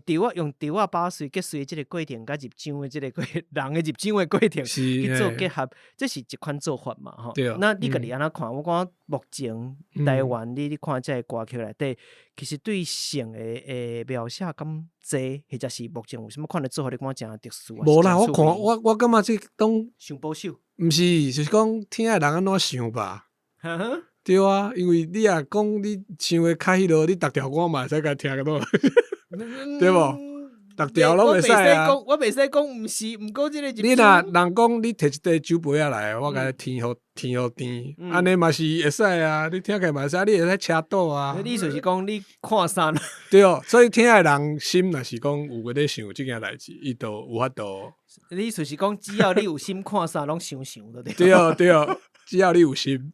稻仔用稻仔拔穗結穗這个過程，佮入章的這个過人的入章的過程去做結合，這是一款做法嘛，吼。那你家己按怎看？我感覺目前台灣你看這个歌曲內底，其實對性的描寫敢濟，或者是目前有啥物款的做法，你感覺誠特殊？
無啦，我看我感覺這攏
傷保守。
毋是，就是講聽的人按怎想吧。對啊，因為你若講你想的較彼落，你逐條歌嘛會使共聽個到，對無？逐條攏會使啊。
我袂使講毋是，毋過這个
你若人講你提一塊酒杯仔來，我共你甜予甜予甜，按呢嘛是會使啊。你聽起來嘛會使，你會使車倒啊。
你意思是講你看啥？
對，所以聽的人心若是講有個咧想這件代誌，伊就有法度。
你意思是講，只要你有心看啥，攏想想就對。
對對，只要你有心。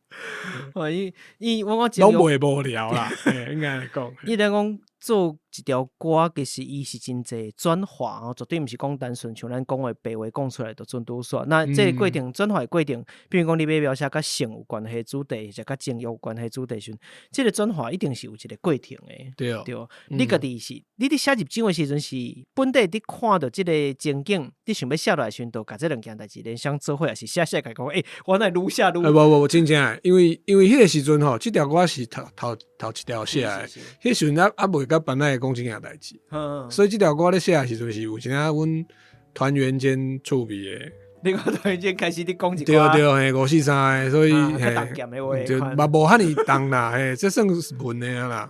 因為我
攏袂無聊啦，應該來講。
伊咧講做一條歌，其實伊是真濟轉化哦，絕對毋是講單純像咱講的白話講出來就準拄煞。那這個過程轉化的過程，比如講你欲描寫佮性有關係的主題，或者佮情欲有關係的主題時陣，這個轉化一定是有一個過程的。
對。
對。你家己是，你佇寫入章的時陣是本底你看著這个情景，你想欲寫落來時陣，就共這兩件代誌聯想做伙，抑是寫寫家講，欸，我哪會愈寫愈？
無無無，真正的，因為彼个時陣吼，這條歌是頭頭頭一條寫的，彼時陣猶未佮班內講這件代誌，所以這條歌咧寫的時陣是有一陣阮團員間趣味的。
你講團員間開始咧講一
對對嘿，五四三个，所以
嘿，
就嘛無遐爾重啦，嘿，這算是文的啦，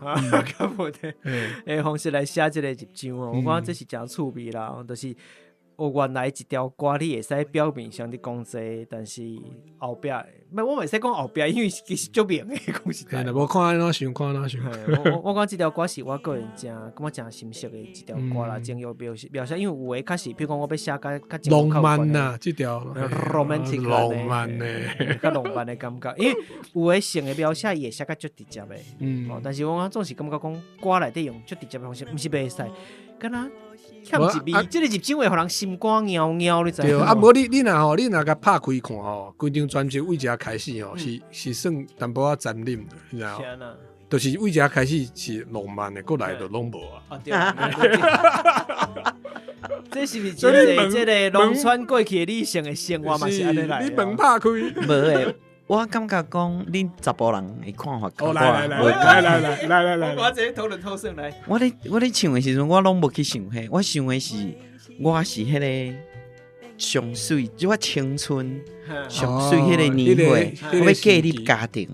較文的，欸，方式來寫這个入章哦，我感覺這是誠趣味啦，就是。哦，原來一條歌你會使表面上佇講這個，但是後壁，毋我袂使講後壁，因為其實足明的講實在。
無看按怎想，看按怎想。
我感覺這條歌是我個人誠感覺誠心適的一條歌啦，情欲描寫描寫，因為有的確實，比如講我欲寫較較
浪漫呐，這條
romantic
浪漫的，
較浪漫的感覺。因為有的性的描寫伊會寫較足直接的，嗯，但是我總是感覺講歌內底用足直接的方式，毋是袂使。敢若欠一味，這个入場會予人心肝貓貓，你知
對啊，無你若吼，你若共拍開看吼，規張專輯對遮開始吼，是算淡薄仔殘忍，你知無？就是對遮開始是浪漫的，過來就攏無啊。
啊對，這是毋是這個這個農村過去的女性的生活嘛是按呢來？
你門拍開，
無的。我感覺講恁查埔人的看法，
哦，來來來來來來來來，
我這討論討論來。
我咧唱的時陣，我攏無去想彼，我想的是我是彼个上媠，就我青春上媠彼个年歲，我欲建立家庭。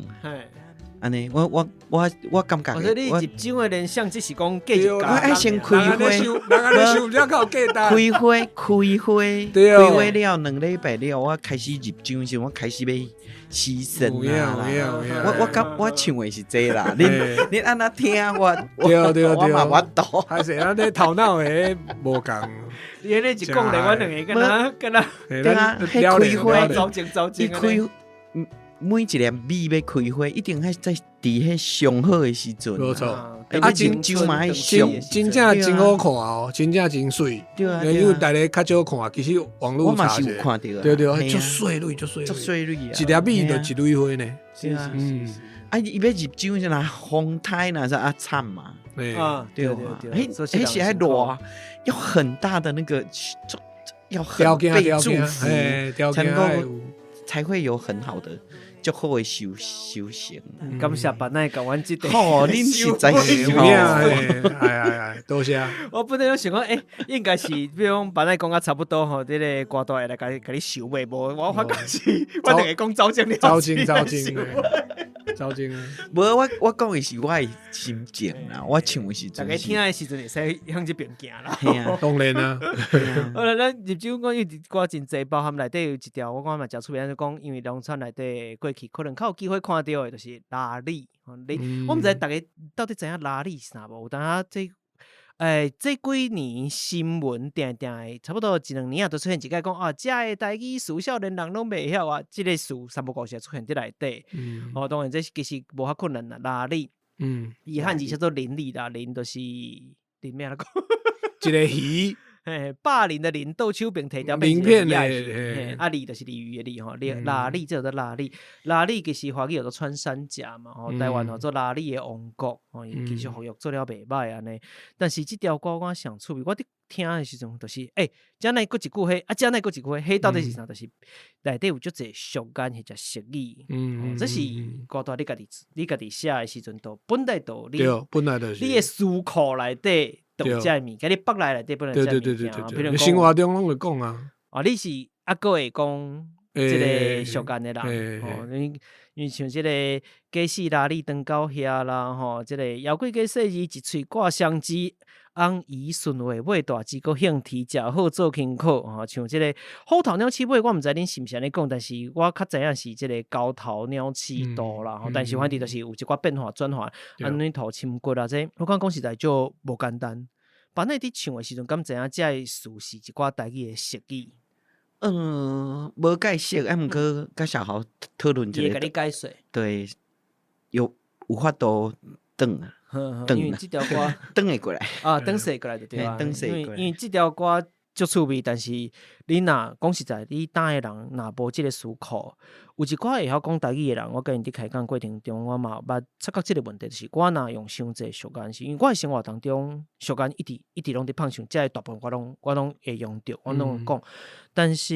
按呢，我感覺，
我說你入場的聯想只是講建立
我愛先開花，開花開花，開花了2禮拜了，我開始入場時，我開始欲犧牲啊！我感我唱的是這啦，你按怎聽我？我嘛無法度。
還是咱這頭腦的無仝。
你按呢一講咧，阮兩个敢若敢若，
對啊，彼開花，
走前走前，
伊開。每一粒米欲開花，一定愛在佇彼上好的時陣。
無錯，
啊，真酒嘛愛上，
真正真好看哦，真正真媠。
對啊，
因為大家較少看，其實網路
我嘛是有看著。
對對，足細蕊，足細
足細蕊啊！
一粒米就一蕊花呢。
是是是。
啊，伊欲入酒是若風颱若是啊慘嘛。
啊，
對啊，彼彼是愛熱，要很大的那個，要很被祝福，才能夠才會有很好的。足好的修修成，
感謝巴奈共阮這
段。吼，恁實在是吼，
哎哎哎，多謝。
我本來攏想講，欸，應該是比如講巴奈講甲差不多吼，這个歌單會來共你收尾無？我發覺是，我兩个講走精了。
走精走精，走精。
無，我講的是我的心情啦，我唱的時陣。
逐家聽的時陣會使向這邊行啦。
當然啦。
好啦，咱入場講伊歌真濟，包含內底有一條，我感覺嘛誠趣味，咱就講，因為農村內底過去可能較有機會看著的，就是鯪鯉。你我毋知逐家到底知影鯪鯉是啥無？有當仔這，這幾年新聞定定會差不多一兩年啊，都出現一擺講啊，遮的台語詞少年人攏袂曉啊，這个詞三不五時出現佇內底。哦，當然這其實無遐困難啦，鯪鯉。伊漢字叫做鯪鯉啦，鯪就是鯪欲按怎講？
一个魚。
嘿，霸凌的凌，倒手邊提條
名片的，
嘿，啊，鯉就是鯉魚的鯉吼，鯪鯉這叫做鯪鯉，鯪鯉其實華語叫做穿山甲嘛，吼，台灣號做鯪鯉的王國，吼，伊其實復育做了袂䆀按呢。但是這條歌我上趣味，我佇聽的時陣就是，欸，遮哪閣一句彼，啊，遮哪閣一句彼，彼到底是啥？就是內底有足濟俗諺或者俗語，這是歌單你家己寫的時陣，就本來就你，
本來就是
你的詞庫內底。就有這个物件，你腹內內底本來這个物件，比如講
生活中攏會講啊。
哦，你是猶閣會講這个俗諺的人，吼，因為像這个假死鯪鯉長狗遐啦，吼，這个枵鬼加細字一喙掛雙舌，翁兒順話尾大舌閣興提，食好做輕巧，吼，像這个虎頭鳥鼠尾，我毋知恁是毋是按呢講，但是我較知影是這个猴頭鳥鼠肚啦，吼，但是反正就是有一寡變化轉化，按呢頭深骨啊，這我感覺講實在就無簡單。巴奈佇唱的時陣，敢知影這个詞是一寡台語的俗語？
無解釋，啊，毋過佮小豪討論一下，
伊會共你解說。
對，有法度轉啊，
轉，因為這條歌
轉會過來
啊，轉勢過來就對啊，
轉勢過來。
因為這條歌足趣味，但是你若講實在，你膽的人若無這个詞庫，有一寡會曉講台語的人，我佮𪜶佇開講過程中，我嘛有捌察覺這个問題，就是我若用傷濟俗諺，是因為我的生活當中俗諺一直一直攏佇放像，這个大部分我攏會用著，我攏會講。但是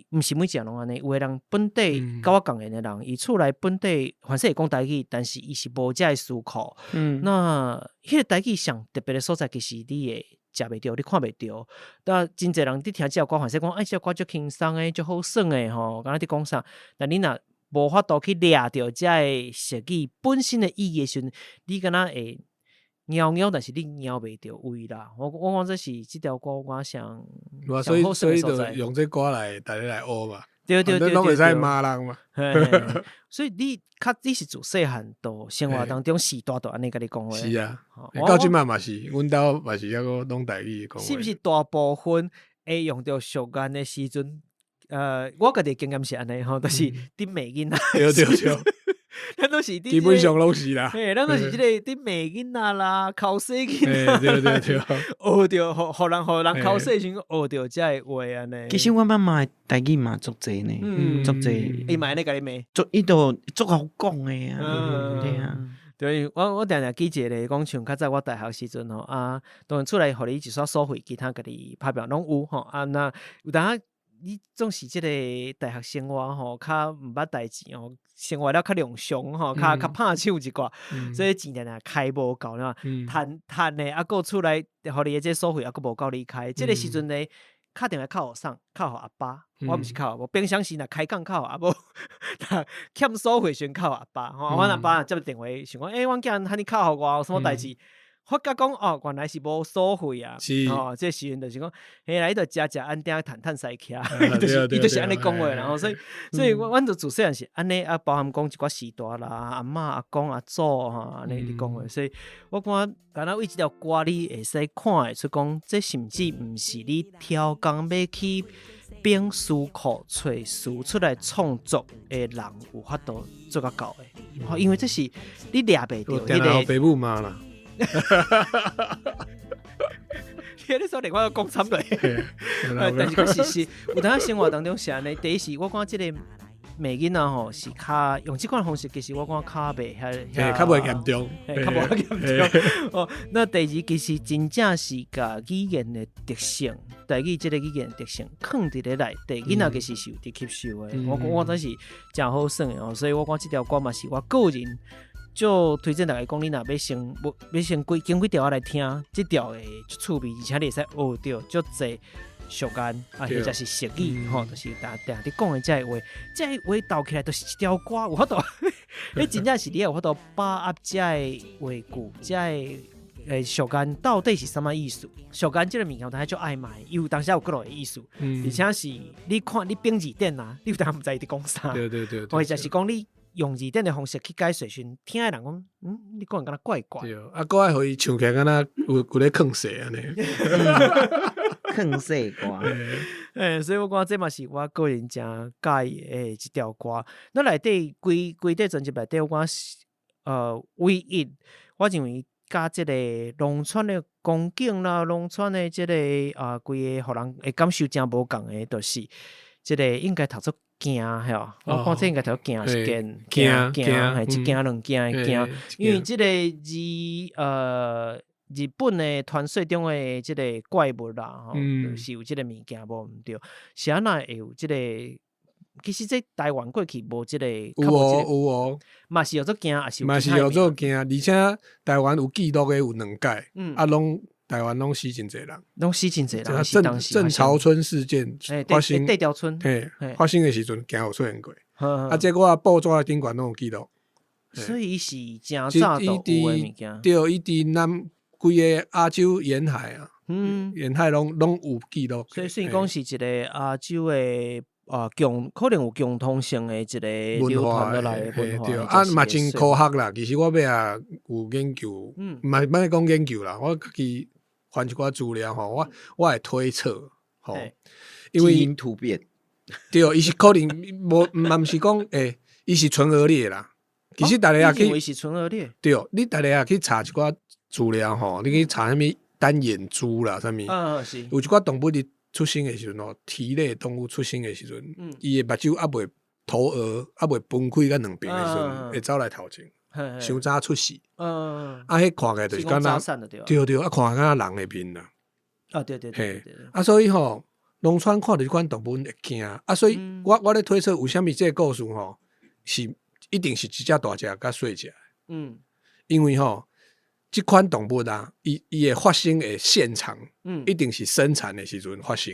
毋是每一個人攏按呢，有的人本底佮我仝緣的人，伊厝內本底凡勢會講台語，但是伊是無這个詞庫。那彼个台語上特別的所在，其實你會食袂著，你看袂著。但真濟人佇聽這條歌，凡勢講，欸，這條歌足輕鬆的，足好耍的吼，敢若佇講啥？但你若無法度去掠著這个俗語本身的意義的時陣，你敢若會貓貓，但是你貓袂著位啦。我講這是這條歌我上
所以所以就用這歌來大家來學嘛。
對對對對，
攏會使罵人嘛。
所以你較你是自細漢到生活當中序大就按呢共你講話。
是啊，到這擺嘛是，阮兜嘛是猶閣攏台語講話。
是毋是大部分會用著俗諺的時陣？我家己經驗是按呢吼，就是佇罵囡仔。
對對對。
咱都是
基本上攏是啦。
嘿，咱都是這個佇罵囡仔啦，剾洗囡仔。
對對對。
學著，予人剾洗時學著這个話按呢。
其實阮媽媽的台語嘛足濟呢，足濟。
伊嘛按呢共你罵。
足伊都足𠢕講的啊，對啊。
對，我定定記一个講，像較早我大學時陣吼，啊，當然厝內予你一徙鎖費，其他家己拍拼攏有吼，啊，那有當你總是這个大學生活吼，較毋捌代誌吼，生活了較量常吼，較拍手一寡，所以錢定定開無夠啦，趁趁的啊，閣厝內予你的這鎖費啊，閣無夠你開，這个時陣呢，敲電話敲予啥？敲予阿爸，我毋是敲予某。平常時若開講敲予阿母，欠鎖費先敲予阿爸。吼，阮阿爸接電話想講，欸，阮囝喊你敲予我，有啥物代誌？發覺講哦，原來是無鎖費啊！哦，這時陣就是講，嘿啦，伊就食食安定趁趁使徛，伊就是按呢講話啦。所以阮就自細漢是按呢啊，包含講一寡序大啦、阿嬤、阿公、阿祖吼，按呢佇講話。所以我感覺，敢若為這條歌，你會使看會出講，這甚至毋是你挑工欲去反書庫揣詞出來創作的人有法度做甲到的，因為這是你掠袂著彼個
爸母罵啦。
你說連我都講慘落，但是確實是有當生活當中是按呢。第一是我感覺這個罵囡仔吼是較用這款方式，其實我感覺較袂遐，
較袂嚴重，
較無遐嚴重。哦，那第二其實真正是共語言的特性，台語這個語言的特性，囥佇咧內底，囡仔其實是有佇吸收的。我感覺是誠好耍的哦，所以我感覺這條歌嘛是我個人。就推薦大家講，你若欲先，欲先幾揀幾條來聽，這條會足趣味，而且你會使學著足濟俗諺啊，或者是俗語吼，就是定定佇講的這个話，這个話鬥起來就是一條歌，有法度，你真正是你有法度把握這个話句，這个俗諺到底是啥物意思？俗諺這个物件，有當時足曖昧，伊有當時有幾落個意思，而且是你看你反字典啊，你有當毋知伊佇講啥，或者是講你。用字典的方式去解釋時，聽的人講，嗯，你講的敢若怪怪。
對，啊，閣愛予伊唱起來，敢若有咧囥勢按呢。
囥勢歌。
欸，所以我感覺這嘛是我個人誠佮意的一條歌。那內底規規塊專輯內底，我感覺是唯一我認為佮這个農村的光景啦，農村的這个啊，規个予人會感受誠無仝的，就是這个應該讀做。驚吼，我看這應該讀驚是驚驚驚，嘿，一驚兩驚的驚，因為這个字日本的傳說中的這個怪物啦，吼，是有這个物件無毋對，是按怎會有這个？其實這台灣過去無這个，
有哦有哦，
嘛是叫做驚，抑是
嘛是叫做驚，而且台灣有記錄的有兩擺，啊攏。台灣攏死真濟人，
攏死真濟人。
鄭潮村事件發生，
鄭潮村，
嘿，發生的時陣，驚有出現過。啊，這個報紙頂懸攏有記錄。
所以伊是誠早就有的物件。
對，伊佇南規個亞洲沿海啊，沿海攏有記錄。
所以算講是一個亞洲的啊，可能有共通性的一個流傳落來的文化。
對，啊嘛真科學啦。其實我尾仔有研究，嘛莫講研究啦，我家己翻一寡資料吼，我會推測吼，因為
基因突變，
對，伊是可能無，嘛毋是講欸，伊是唇腭裂啦。其實大家也去，
是唇腭裂。
對，你大家也去查一寡資料吼，你去查啥物單眼豬啦，啥物，有一寡動物佇出生的時陣吼，蹄類動物出生的時陣，伊的目睭猶未頭額猶未分開甲兩邊的時陣，會走來頭前，傷早出世。啊，彼看起來就是敢若，對對，啊，看起來敢若人的面啦。
啊，對對對。
啊，所以吼，農村看著這款動物會驚。啊，所以我咧推測，為啥物這个故事吼，是一定是一隻大隻佮細隻。因為吼，這款動物啊，伊會發生的現場，一定是生產的時陣發生。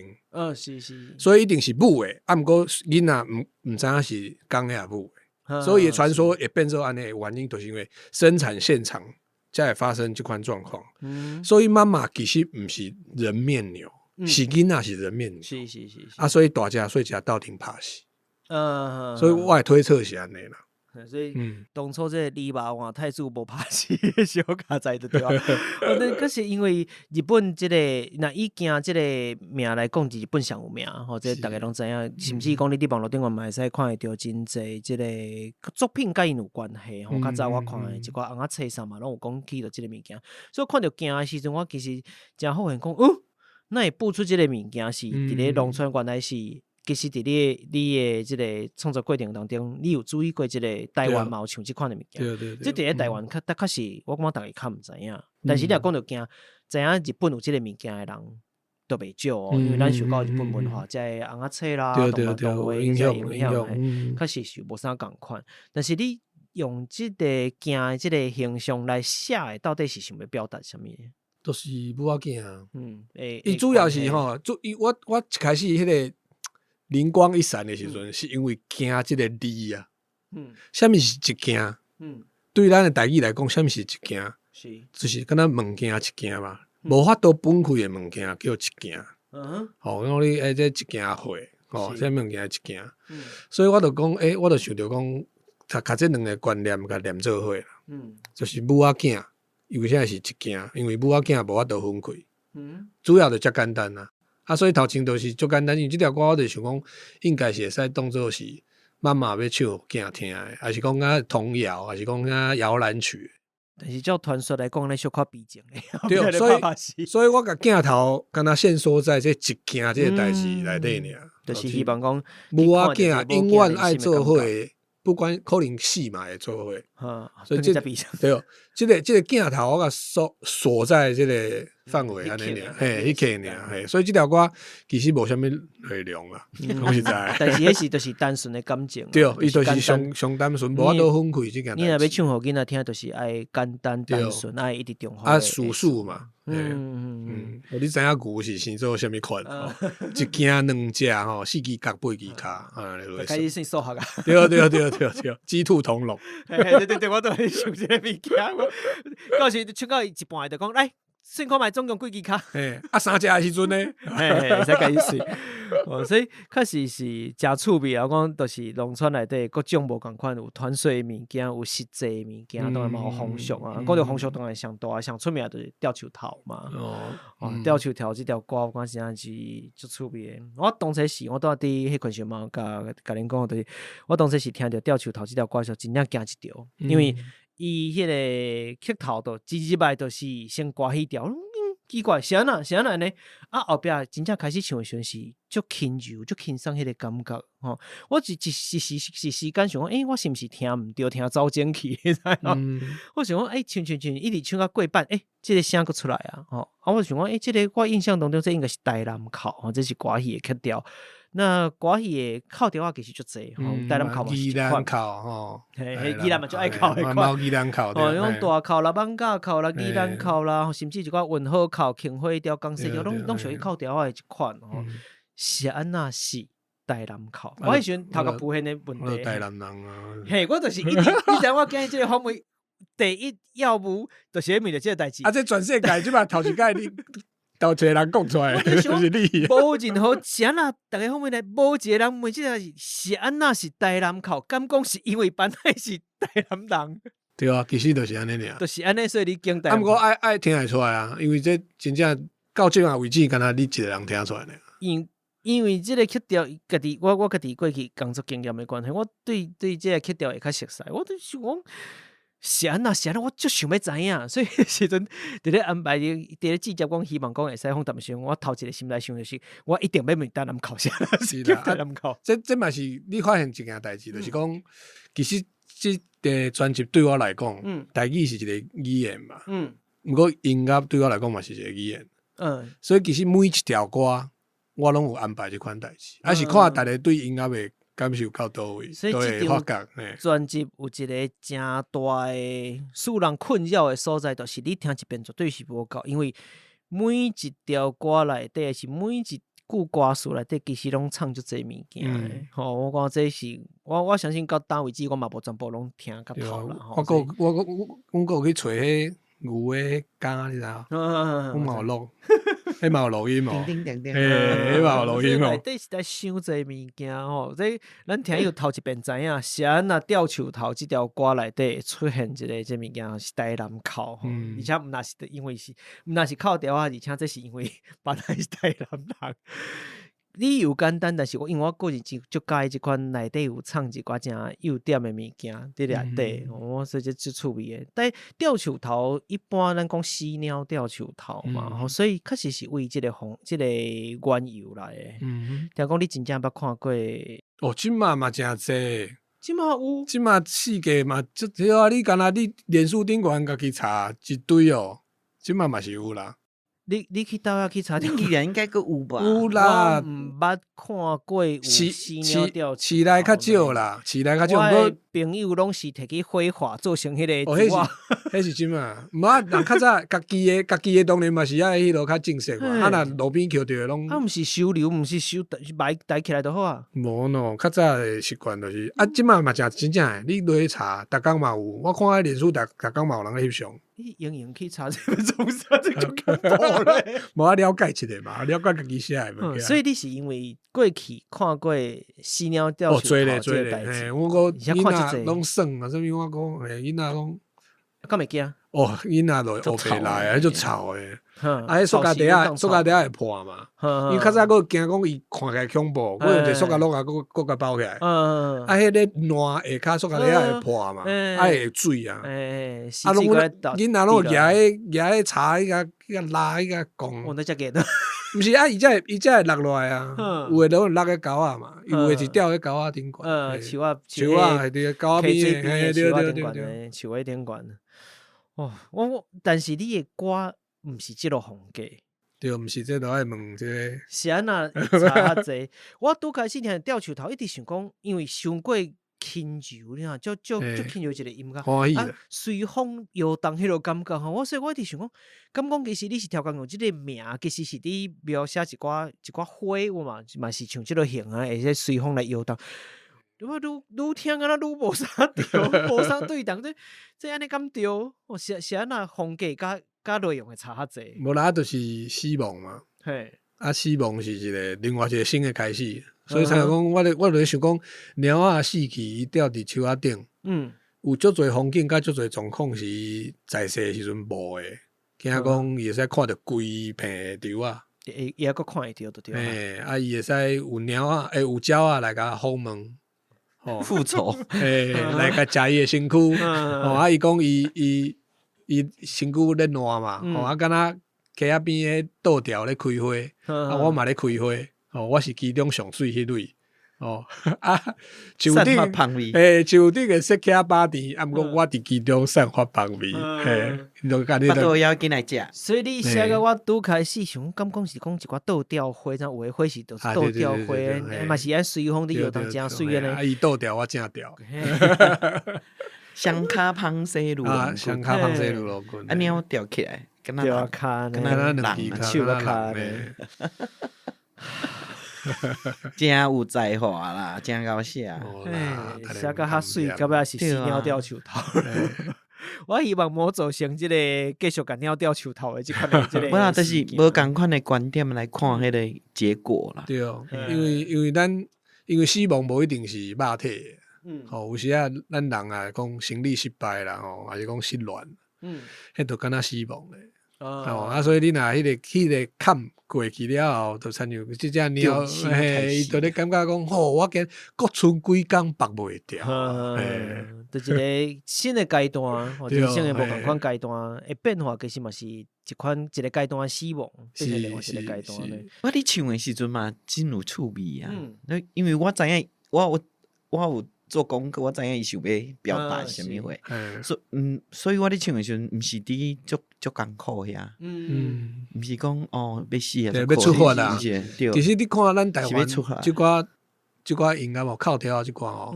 是是。
所以一定是母的，啊，毋過囡仔毋知影是公的抑母的，所以傳說會變做按呢的原因，就是因為生產現場才會發生這款狀況。所以媽媽其實毋是人面牛，是囡仔是人面牛。
是是是。
啊，所以大隻細隻鬥陣拍死。所以我的推測是按呢啦。
所以當初這個李爸換太子無拍死小卡在就對啊。那可是因為日本這個，若以鏡這個名來講，日本上有名吼，這個逐家攏知影。甚至講你佇網路頂面嘛會使看會著真濟這個作品佮𪜶有關係吼。較早我看的一寡尪仔冊啥嘛，攏有講起著這個物件。所以看著鏡的時陣，我其實誠發現講，哦，哪會蹦出這個物件是佇咧農村原來是。其實佇你的這個創作過程當中，你有注意過這個台灣嘛有像這款的物件？這佇咧台灣較，確實我感覺逐家較毋知影。但是你若講著鏡，知影日本有這個物件的人都袂少哦，因為咱受到日本文化，這個尪仔冊啦、動漫動畫這影響，確實是無啥仝款。但是你用這個鏡的這個形象來寫的，到底是想欲表達啥物？
就是母仔鏡。伊主要是吼，主伊我一開始彼個靈光一閃的時陣，是因為驚這個字啊。啥物是一件？對咱的台語來講，啥物是一件？就是敢若物件一件嘛，無法度分開的物件叫一件。吼，講你欸，這一件貨，吼，啥物物件一件。所以我就講，欸，我就想著講，共這兩個觀念共連做伙啦。就是母仔囝，伊為啥是一件？因為母仔囝無法度分開。主要就遮簡單啦。啊，所以頭前就是足簡單，因為這條歌我就想講，應該是會使當做是媽媽欲唱予囝聽的，還是講啊童謠，還是講啊搖籃曲。
但是照傳說來講，咧小可悲情的。
對，所以我共鏡頭敢若限縮在這一件這個代誌內底爾。
就是希望講
母仔囝永遠愛做伙，不管可能死嘛會做伙。所以這對，這個鏡頭我共鎖鎖在這個範圍按呢爾，嘿，彼個爾，嘿，所以這條歌其實無啥物內容啦，講實在。
但是彼是就是單純的感情。
對，伊就是上上單純，無法度分開這件。
你若欲唱予囡仔聽，就是愛簡單單純，愛一直重複。
啊，事實嘛，嗯，你知影牛是生做啥物款？一驚兩隻吼，四支腳八支跤，啊，
開始算數學啊。
對對對對對，雞兔同籠。
對對對，我都會想這個物件。到時唱到一半就講來。算看覓總共幾支跤？
嘿，啊三隻的時陣呢？
嘿，會使開始算。哦，所以確實是誠趣味啊！我講就是農村內底各種無仝款，有傳說的物件，有實際的物件，當然嘛有風俗啊。講著風俗當然上大、上出名就是吊樹頭嘛。哦，吊樹頭這條歌，我感覺真正是足趣味的。我當初時，我拄仔佇彼群時嘛，共共恁講，就是我當初時聽著吊樹頭這條歌的時候，真正驚一跳，因為伊彼個曲頭就一入來就是先歌戲調，奇怪，是按怎是按怎按呢？啊，後壁真正開始唱的時陣是足輕柔、足輕鬆彼個感覺吼。我一一時時時時間想講，欸，我是毋是聽毋著，聽走鐘去？你知無？我想講，欸，唱唱唱，一直唱到過半，欸，這個聲閣出來啊！吼，啊，我想講，欸，這個我印象當中，這應該是台南哭，吼，這是歌戲的曲調。那歌戲的哭調仔其實足濟，吼，台南哭嘛是一款。
宜蘭哭吼，
嘿，宜蘭嘛足愛哭彼款。
宜蘭哭，
哦，種大哭啦、艋舺哭啦、宜蘭哭啦，甚至一寡雲和哭、杏花調、江西調，攏屬於哭調仔的一款吼。是按怎是台南哭？我彼時陣頭殼浮現的問題。
台南人啊。
嘿，我就是一直，你知影我今日這個訪問，第一要務就是咧問著這個代誌。
啊，這全世界這擺頭一擺你。頭一個人講出來，就是你。
無任何是按怎，逐家訪問來，無一個人問這個是按怎是台南哭，敢講是因為班乃是台南人？
對啊，其實就是按呢爾。
就是按呢，所以你揀台南。
啊，毋過愛聽會出來啊，因為這真正到這馬為止，敢若你一個人聽出來爾。
因為這個曲調，家己我家己過去工作經驗的關係，我對這個曲調會較熟悉。我都想講。是按怎是按怎，我足想欲知影，所以彼時陣佇咧安排佇咧制作講，希望講會使訪談時陣，我頭一個心內想就是，我一定欲問台南哭啥，
是啦，
台南哭。
這嘛是你發現一件代誌，就是講，其實這個專輯對我來講，台語是一個語言嘛，毋過音樂對我來講嘛是一個語言，所以其實每一條歌我攏有安排這款代誌，還是看逐家對音樂的感受到佗位，
所以這張專輯有一個誠大的使人困擾的所在，就是你聽一遍絕對是無夠，因為每一條歌內底，是每一句歌詞內底，其實攏藏足濟物件的。吼，我感覺這是我相信到今為止，我嘛無全部攏聽甲透啦。
我閣我閣我閣有去揣彼牛的肝，你知影？我嘛有錄。彼嘛有錄音哦，
叮叮叮叮，
嘿，彼嘛有錄音哦。
內底實在傷濟物件吼，這咱聽友頭一遍知影，是按怎吊樹頭這條歌內底會出現一个這物件是台南哭吼，而且毋若是因為是毋若是哭調啊，而且這是因為本來是台南人。理由簡單，但是我因為我個人真足佮意這款內底有藏一寡誠幼點的物件佇內底，哦，所以這足趣味的。但吊樹頭一般咱講死鳥吊樹頭嘛，吼，所以確實是為這个風這个緣由來的。聽講你真正捌看過？
哦，這馬嘛誠濟。
這馬有？
這馬世界嘛，這對啊！你敢若你臉書頂懸家己查一堆哦，這馬嘛是有啦。
你去佗位去查？
恁宜蘭應該閣有吧？
有啦，
毋捌看過有死鳥吊
市內較少啦，市內較少。
我的朋友攏是提去火化做成彼个。
哦，彼是彼是真啊！毋啊，人較早家己的家己的當然嘛是愛彼落較正式嘛。啊，若路邊抾著的攏。
啊，毋是收留，毋是收埋埋起來就好啊。
無喏，較早的習慣就是啊，這馬嘛誠真正的，你落去查，逐工嘛有。我看彼臉書逐逐工嘛有人咧翕相。
你用用去查這個創啥？這足恐怖咧！
無啊，了解一下嘛，了解家己寫的物件。
所以你是因為過去看過死鳥吊樹頭這个代誌，
我講囡仔攏耍啊，啥物我講，嘿，囡仔攏
敢會驚？
哦，囡仔就烏白來，彼足臭的。啊，彼塑膠袋仔，塑膠袋仔會破嘛？因為較早閣驚講伊看起來恐怖，閣用一个塑膠橐仔閣閣共包起來。啊，彼个爛下跤塑膠袋仔會破嘛？啊，會水啊！啊，攏囡仔攏舉彼舉彼柴彼個彼個拉彼個摃。
我那遮個
毋是啊，伊才會伊才會落落來啊。有的攏落佇溝仔嘛，有的是吊佇溝仔頂懸。
樹仔
樹仔佇溝仔邊的，嘿，對對對對。
樹仔頂懸。哦，我但是你的歌毋是這落風格。
對，毋是這都愛問這个。
是按怎差較濟？我拄開始聽吊樹頭，一直想講，因為傷過輕柔，你看，足足足輕柔一個音樂，啊，隨風搖動彼落感覺吼。我所以我一直想講，敢講其實你是調工用這个名，其實是佇描寫一寡一寡花有嘛，嘛是像這落型啊，會使隨風來搖動。我愈愈聽敢若愈無啥對，無啥對同，這這按呢敢對？哦，是是按怎風格佮佮內容會差較濟？
無啦，就是死亡嘛。
嘿，
啊，死亡是一个另外一个新的開始，所以才講，我就咧想講，鳥仔死去，伊吊佇樹仔頂，有足濟風景，佮足濟狀況是伊在世的時陣無的，驚講伊會使看著規片的樹仔。
會伊猶閣看會著就對。
嘿，啊，伊會使有鳥仔，欸，有鳥仔來共訪問。
復仇，
欸，來共食伊的身軀，哦，啊，伊講伊伊伊身軀咧爛嘛，哦，啊，敢若溪仔邊的倒吊咧開花，啊，我嘛咧開花，哦，我是其中上媠彼蕊，哦，啊，樹頂，欸，樹頂的雪茄巴甜，啊，毋過我佇其中散發芳味，嘿，就共你。
腹肚枵緊來食。
所以你寫甲我拄開始想，敢講是講一寡倒吊花，怎有的花是就是倒吊花，嘛是按隨風佇搖動誠媠按呢。
啊，伊倒吊，我正吊。
雙跤芳西路，
啊，雙跤芳西路路
啊，鳥吊起來，敢若
吊跤，
敢若兩支
手跤
呢。
真有才華啦，真𠢕寫。
寫甲較媠，到尾是死鳥吊樹頭。我希望無造成這个繼續共鳥吊樹頭的這款的這个。
無啦，就是無仝款的觀點來看彼个結果啦。
對，因為因為咱因為死亡無一定是肉體的，吼，有時啊，咱人啊講生理失敗啦，吼，還是講失戀，彼就敢若死亡咧。哦，啊，所以你若彼个坎過去了後，就親像這隻鳥，嘿，伊就咧感覺講，吼，我今閣賰幾工縛袂掉，嘿，
就一個新的階段，人生的無仝款階段的變化，其實嘛是一款一個階段的死亡，變成另外一個階段咧。
我佇唱的時陣嘛，真有趣味啊！那因為我知影，我有做功課，我知影伊想欲表達啥物話，所以我咧唱的時陣，毋是佇足足艱苦遐，毋是講哦欲死啊，
欲出發啦。
對，
其實你看咱台灣這寡這寡音樂無哭調這寡哦，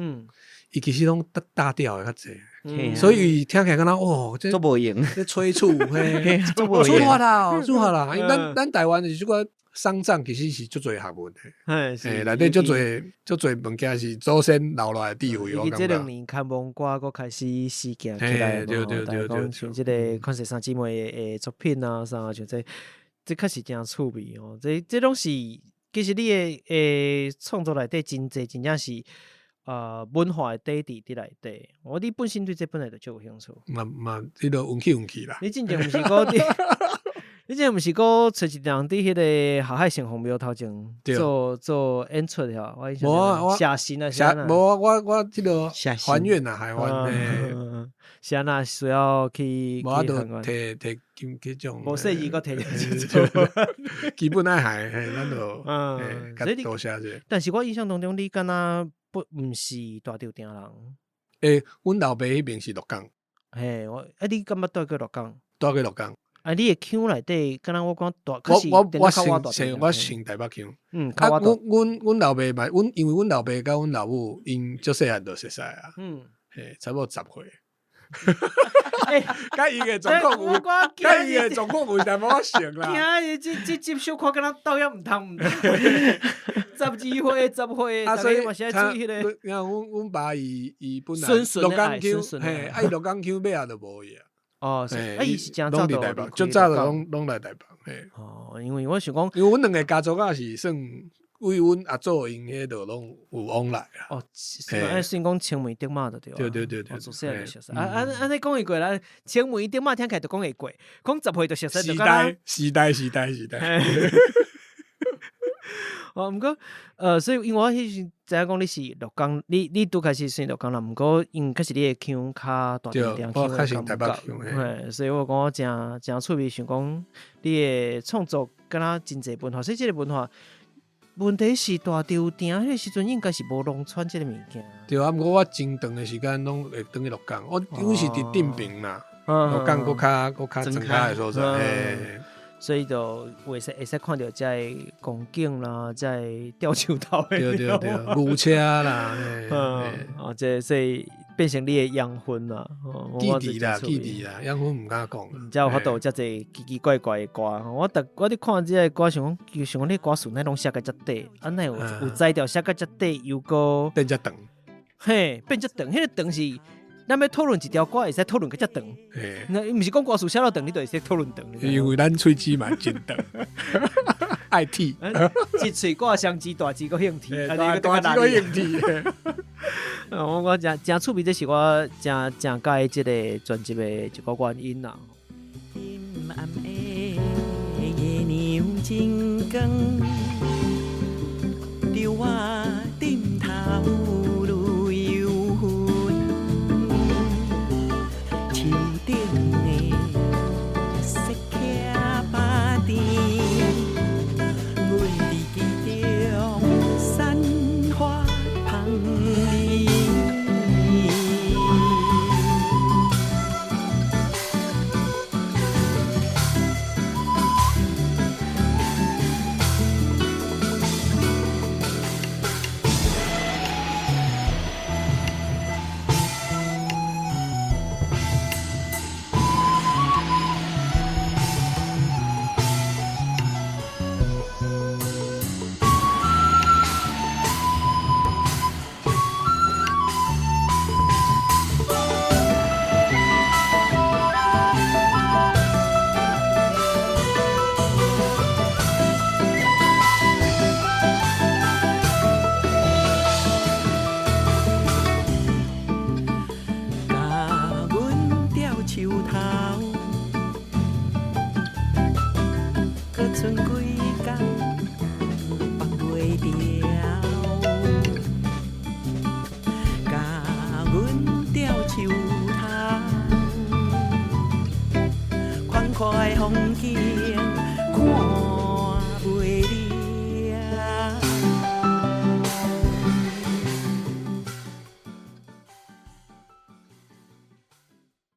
伊其實攏大調的較濟，所以伊聽起來敢若哦，這
足無閒，
這催促嘿，
足無閒
出發啦，出發啦，因為咱台灣是這寡喪葬其實是足濟學問的，嘿，內底足濟足濟物件是祖先留落來的智慧。我
感覺。這兩年牽亡歌閣開始時行起來嘛，吼，大家講像這个寬水三姊妹的作品啊，啥像這，這確實誠趣味哦。這攏是其實你的創作內底真濟，真正是文化的底佇佇內底。哦，你本身對這本來就足有興趣。
嘛嘛，彼個運氣運氣啦。
你進前毋是閣，你進前毋是閣揣一人佇彼個霞海城隍廟頭前做做演出吼？我印象
無啊，
寫信啊，寫
無我這個還願啊，還願。
是按怎需要去？
無啊，就提提金彼種。
無細字閣提，
基本愛還，嘿，咱就嗯，所以
多謝者。但是我印象當中，你敢若不毋是大稻埕人？
欸，阮老爸彼邊是鹿港。
嘿，我啊，你敢捌蹛過鹿港？
蹛過鹿港。
啊，你的腔內底，敢若我講大，
我先台北腔。
嗯，
啊，阮老爸嘛，阮因為阮老爸佮阮老母𪜶足細漢就熟似啊。嗯。嘿，差不多10歲。
欸，
佮伊的狀況有，佮伊的狀況有淡薄仔像啦。
驚這這小可敢若倒遐毋通毋通。12歲，10歲，
啊，所以
嘛是愛注意彼個。
阮爸伊本來鹿港腔，嘿，啊伊鹿港腔尾仔就無去啊。
哦，啊伊是誠早就
來台北，足早就攏來台北，嘿。
哦，因為我想講，
因為阮兩個家族仔是算為阮阿祖𪜶彼就攏有往來啊。
哦，啊，算講青梅竹馬就對。
對對對對。
自細漢就熟似。啊啊按呢講會過啦，青梅竹馬聽起來就講會過，講10歲就熟似就。
時代時代時代時代。
哦，毋過，所以因為我彼時知影講你是鹿港，你拄開始算鹿港人，毋過因為確實你的腔較大稻埕
腔的感覺，
嘿，所以我講我誠誠趣味，想講你的創作敢若真濟文化，所以這個文化問題是大稻埕彼個時陣應該是無農村這個物件。
對啊，毋過我真長的時間攏會轉去鹿港，我阮是佇鎮平啦，鹿港閣較閣較莊跤的所在，嘿。
所以就會使會使看著這个光景啦，這个吊樹頭的，
對對對，牛車啦，
嗯，哦，這所以變成你的養分啦，
記憶啦，記憶啦，養分毋敢講，
才有法度有遮濟奇奇怪怪的歌。我逐我咧看這個歌，想講，想講你歌詞哪攏寫甲遮短，啊哪有有才調寫甲遮短，又閣
變遮長，
嘿，變遮長，彼個長是。咱欲討論一條歌，會使討論較遮長。那毋是講歌詞寫到長，你就會使討論長。
因為咱喙齒嘛真長，愛剃，
一喙掛雙舌，大舌閣興剃，
大舌閣興剃。
我誠誠趣味，這是我誠誠佮意這個專輯的一個原因啦。
陰暗的月娘真光，照我枕頭。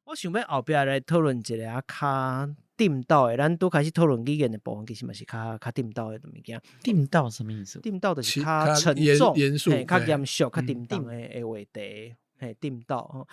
我想欲後壁來討論一个較顛倒的，咱拄開始討論語言的部分，其實嘛是較較顛倒的物件。
顛倒啥物意思？
顛倒就是較沉重、較嚴肅、較沉重的話題。嘿，顛倒。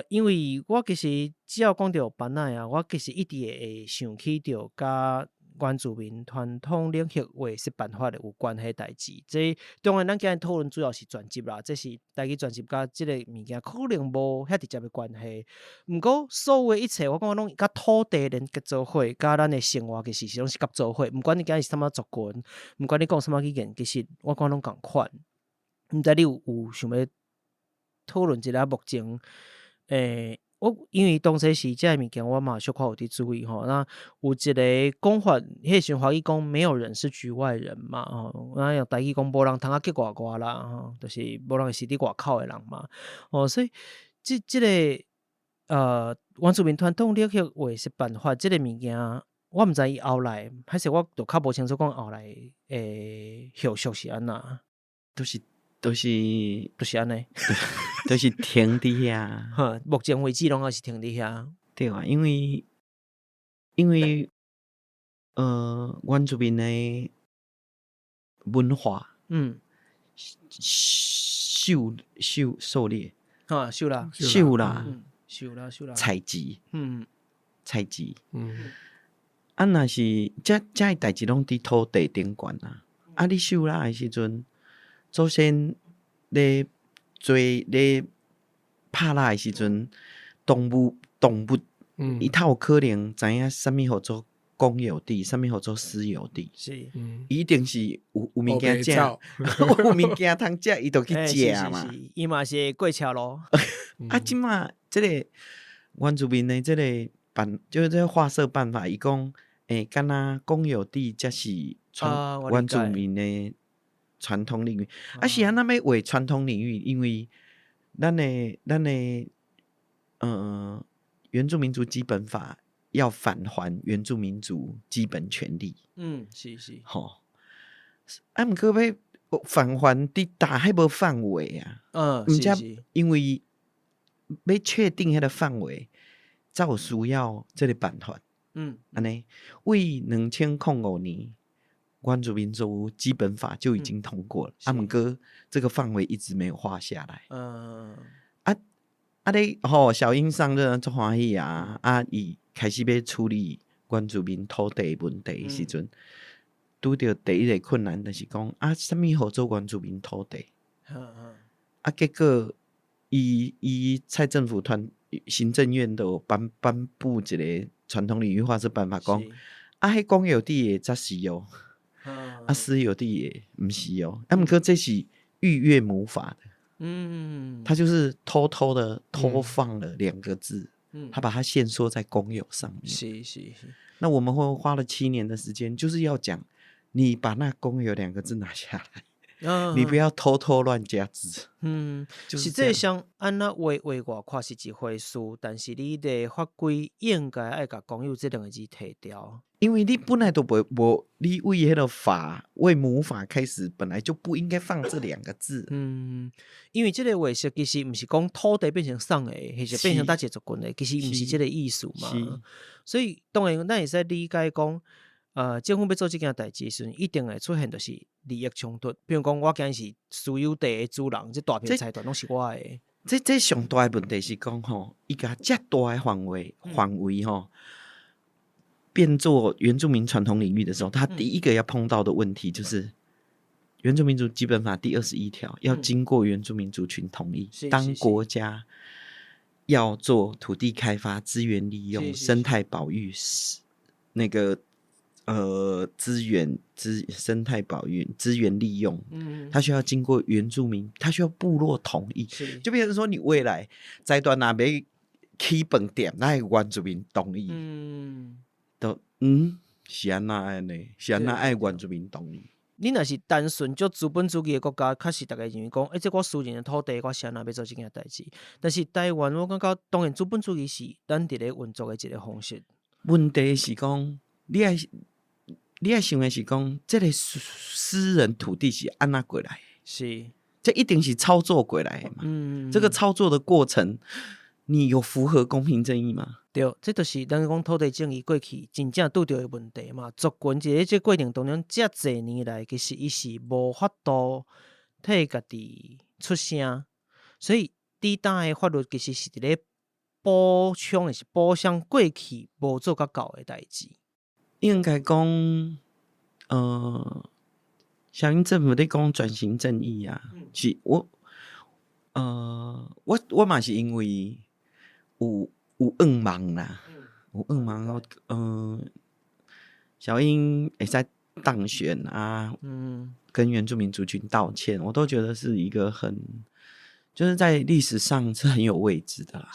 因為我其實只要講著班仔啊，我其實一直會想起著佮。原住民傳統領域劃設辦法的有關係代誌。這當然，咱今日討論主要是全集啦，這是台語全集佮這个物件可能無遐直接的關係。毋過，所有的一切，我感覺攏佮土地連結做伙，佮咱的生活其實是攏是合做伙。毋管你今日是啥物族群，毋管你講啥物語言，其實我感覺攏仝款。毋知你有想欲討論一下目前？我因為當初是這个物件，我嘛小可有佇注意吼。那有一个講法，彼個時陣華語講沒有人是局外人嘛，吼，那用台語講無人通啊結外外啦，吼，就是無人是佇外口的人嘛，哦，所以這個原住民傳統領域劃設辦法這个物件，我毋知伊後來，還是我就較無清楚講後來的後續是按怎，
都是
就是按呢，
都是停佇遐。
哈，目前為止攏還是停佇遐。
對啊，因為原住民的文化，狩獵，
哈，狩獵，
狩獵，
狩獵，狩獵，
採集，採集，啊，若是這个代誌攏佇土地頂懸啊，啊，你狩獵的時陣，祖先咧做咧拍獵的時陣，動物，伊較有可能知影啥物號做公有地，啥物號做私有地，一定是有物件食，有物件通食，伊就去食嘛。
伊嘛是過橋路。
啊，這馬這个原住民的這个辦，就是這个劃設辦法，伊講，敢若公有地才是傳原住民的傳統領域。啊，是按怎欲劃傳統領域？因為咱的原住民族基本法要返還原住民族基本權利。吼，啊，毋過欲返還佇佗，彼無範圍啊。毋才因為欲確定彼个範圍，才有需要這个辦法。按呢，為2005年原住民族基本法就已經通過了，啊，毋過這個範圍一直沒有劃下來。啊咧吼，小英上任足歡喜啊！啊，伊開始欲處理原住民土地問題的時陣，拄著第一个困難就是講啊，啥物號做原住民土地？啊，結果伊蔡政府團行政院都頒布一个傳統領域劃設辦法，講啊，彼公有地的才是哦，啊，私有地的毋是哦。啊，毋過這是逾越母法的。他就是偷偷的偷放了兩個字，他把它限縮在公有上面。那我們會花了7年的時間，就是要講，你把那公有兩個字拿下來，你不要偷偷亂加字。
實際上按怎劃劃外看是一回事，但是你的法規應該愛共公有這兩個字提掉。
因為你本來都無，你為彼个法為母法開始，本來就不應該放這兩個字。
嗯，因為這个劃設其實毋是講土地變成送的，還是變成佗一個族群的，其實毋是這个意思嘛。所以當然，咱會使理解講，政府欲做這件代誌的時陣，一定會出現就是利益衝突。比如講，我今日是私有地的主人，這大片菜田攏是我的。
這上大的問題是講吼，伊共遮大的範圍吼，變做原住民傳統領域的時候，他第一個要碰到的問題就是《原住民族基本法》第21條要經過原住民族群同意。當國家要做土地開發、資源利用、生態保育、那個資源資生態保育、資源利用，它需要經過原住民，它需要部落同意。就變成說，你未來在段那邊起飯店，那原住民同意。都是按怎按呢？是按怎愛原住民同意？
你若是單純就資本主義的國家，確實逐家認為講，這我私人的土地，我是按怎欲做這件代誌？但是台灣，我感覺當然資本主義是咱佇咧運作的一個方式。
問題是講，你愛想的是講，這个私人土地是按怎過來？這一定是操作過來的嘛？這個操作的過程，你有符合公平正義嗎？
對，這就是咱講土地正義過去真正拄著的問題嘛。族群佇咧這過程當中，遮濟年來其實伊是無法度替家己出聲，所以佇今的法律其實是佇咧補充的是補償過去無做甲夠的代誌。
應該講，小英政府咧講轉型正義啊，是我，我嘛是因為有願望啦，有願望我，小英會使當選啊，跟原住民族群道歉，我都覺得是一個很，就是在歷史上是很有位置的啦。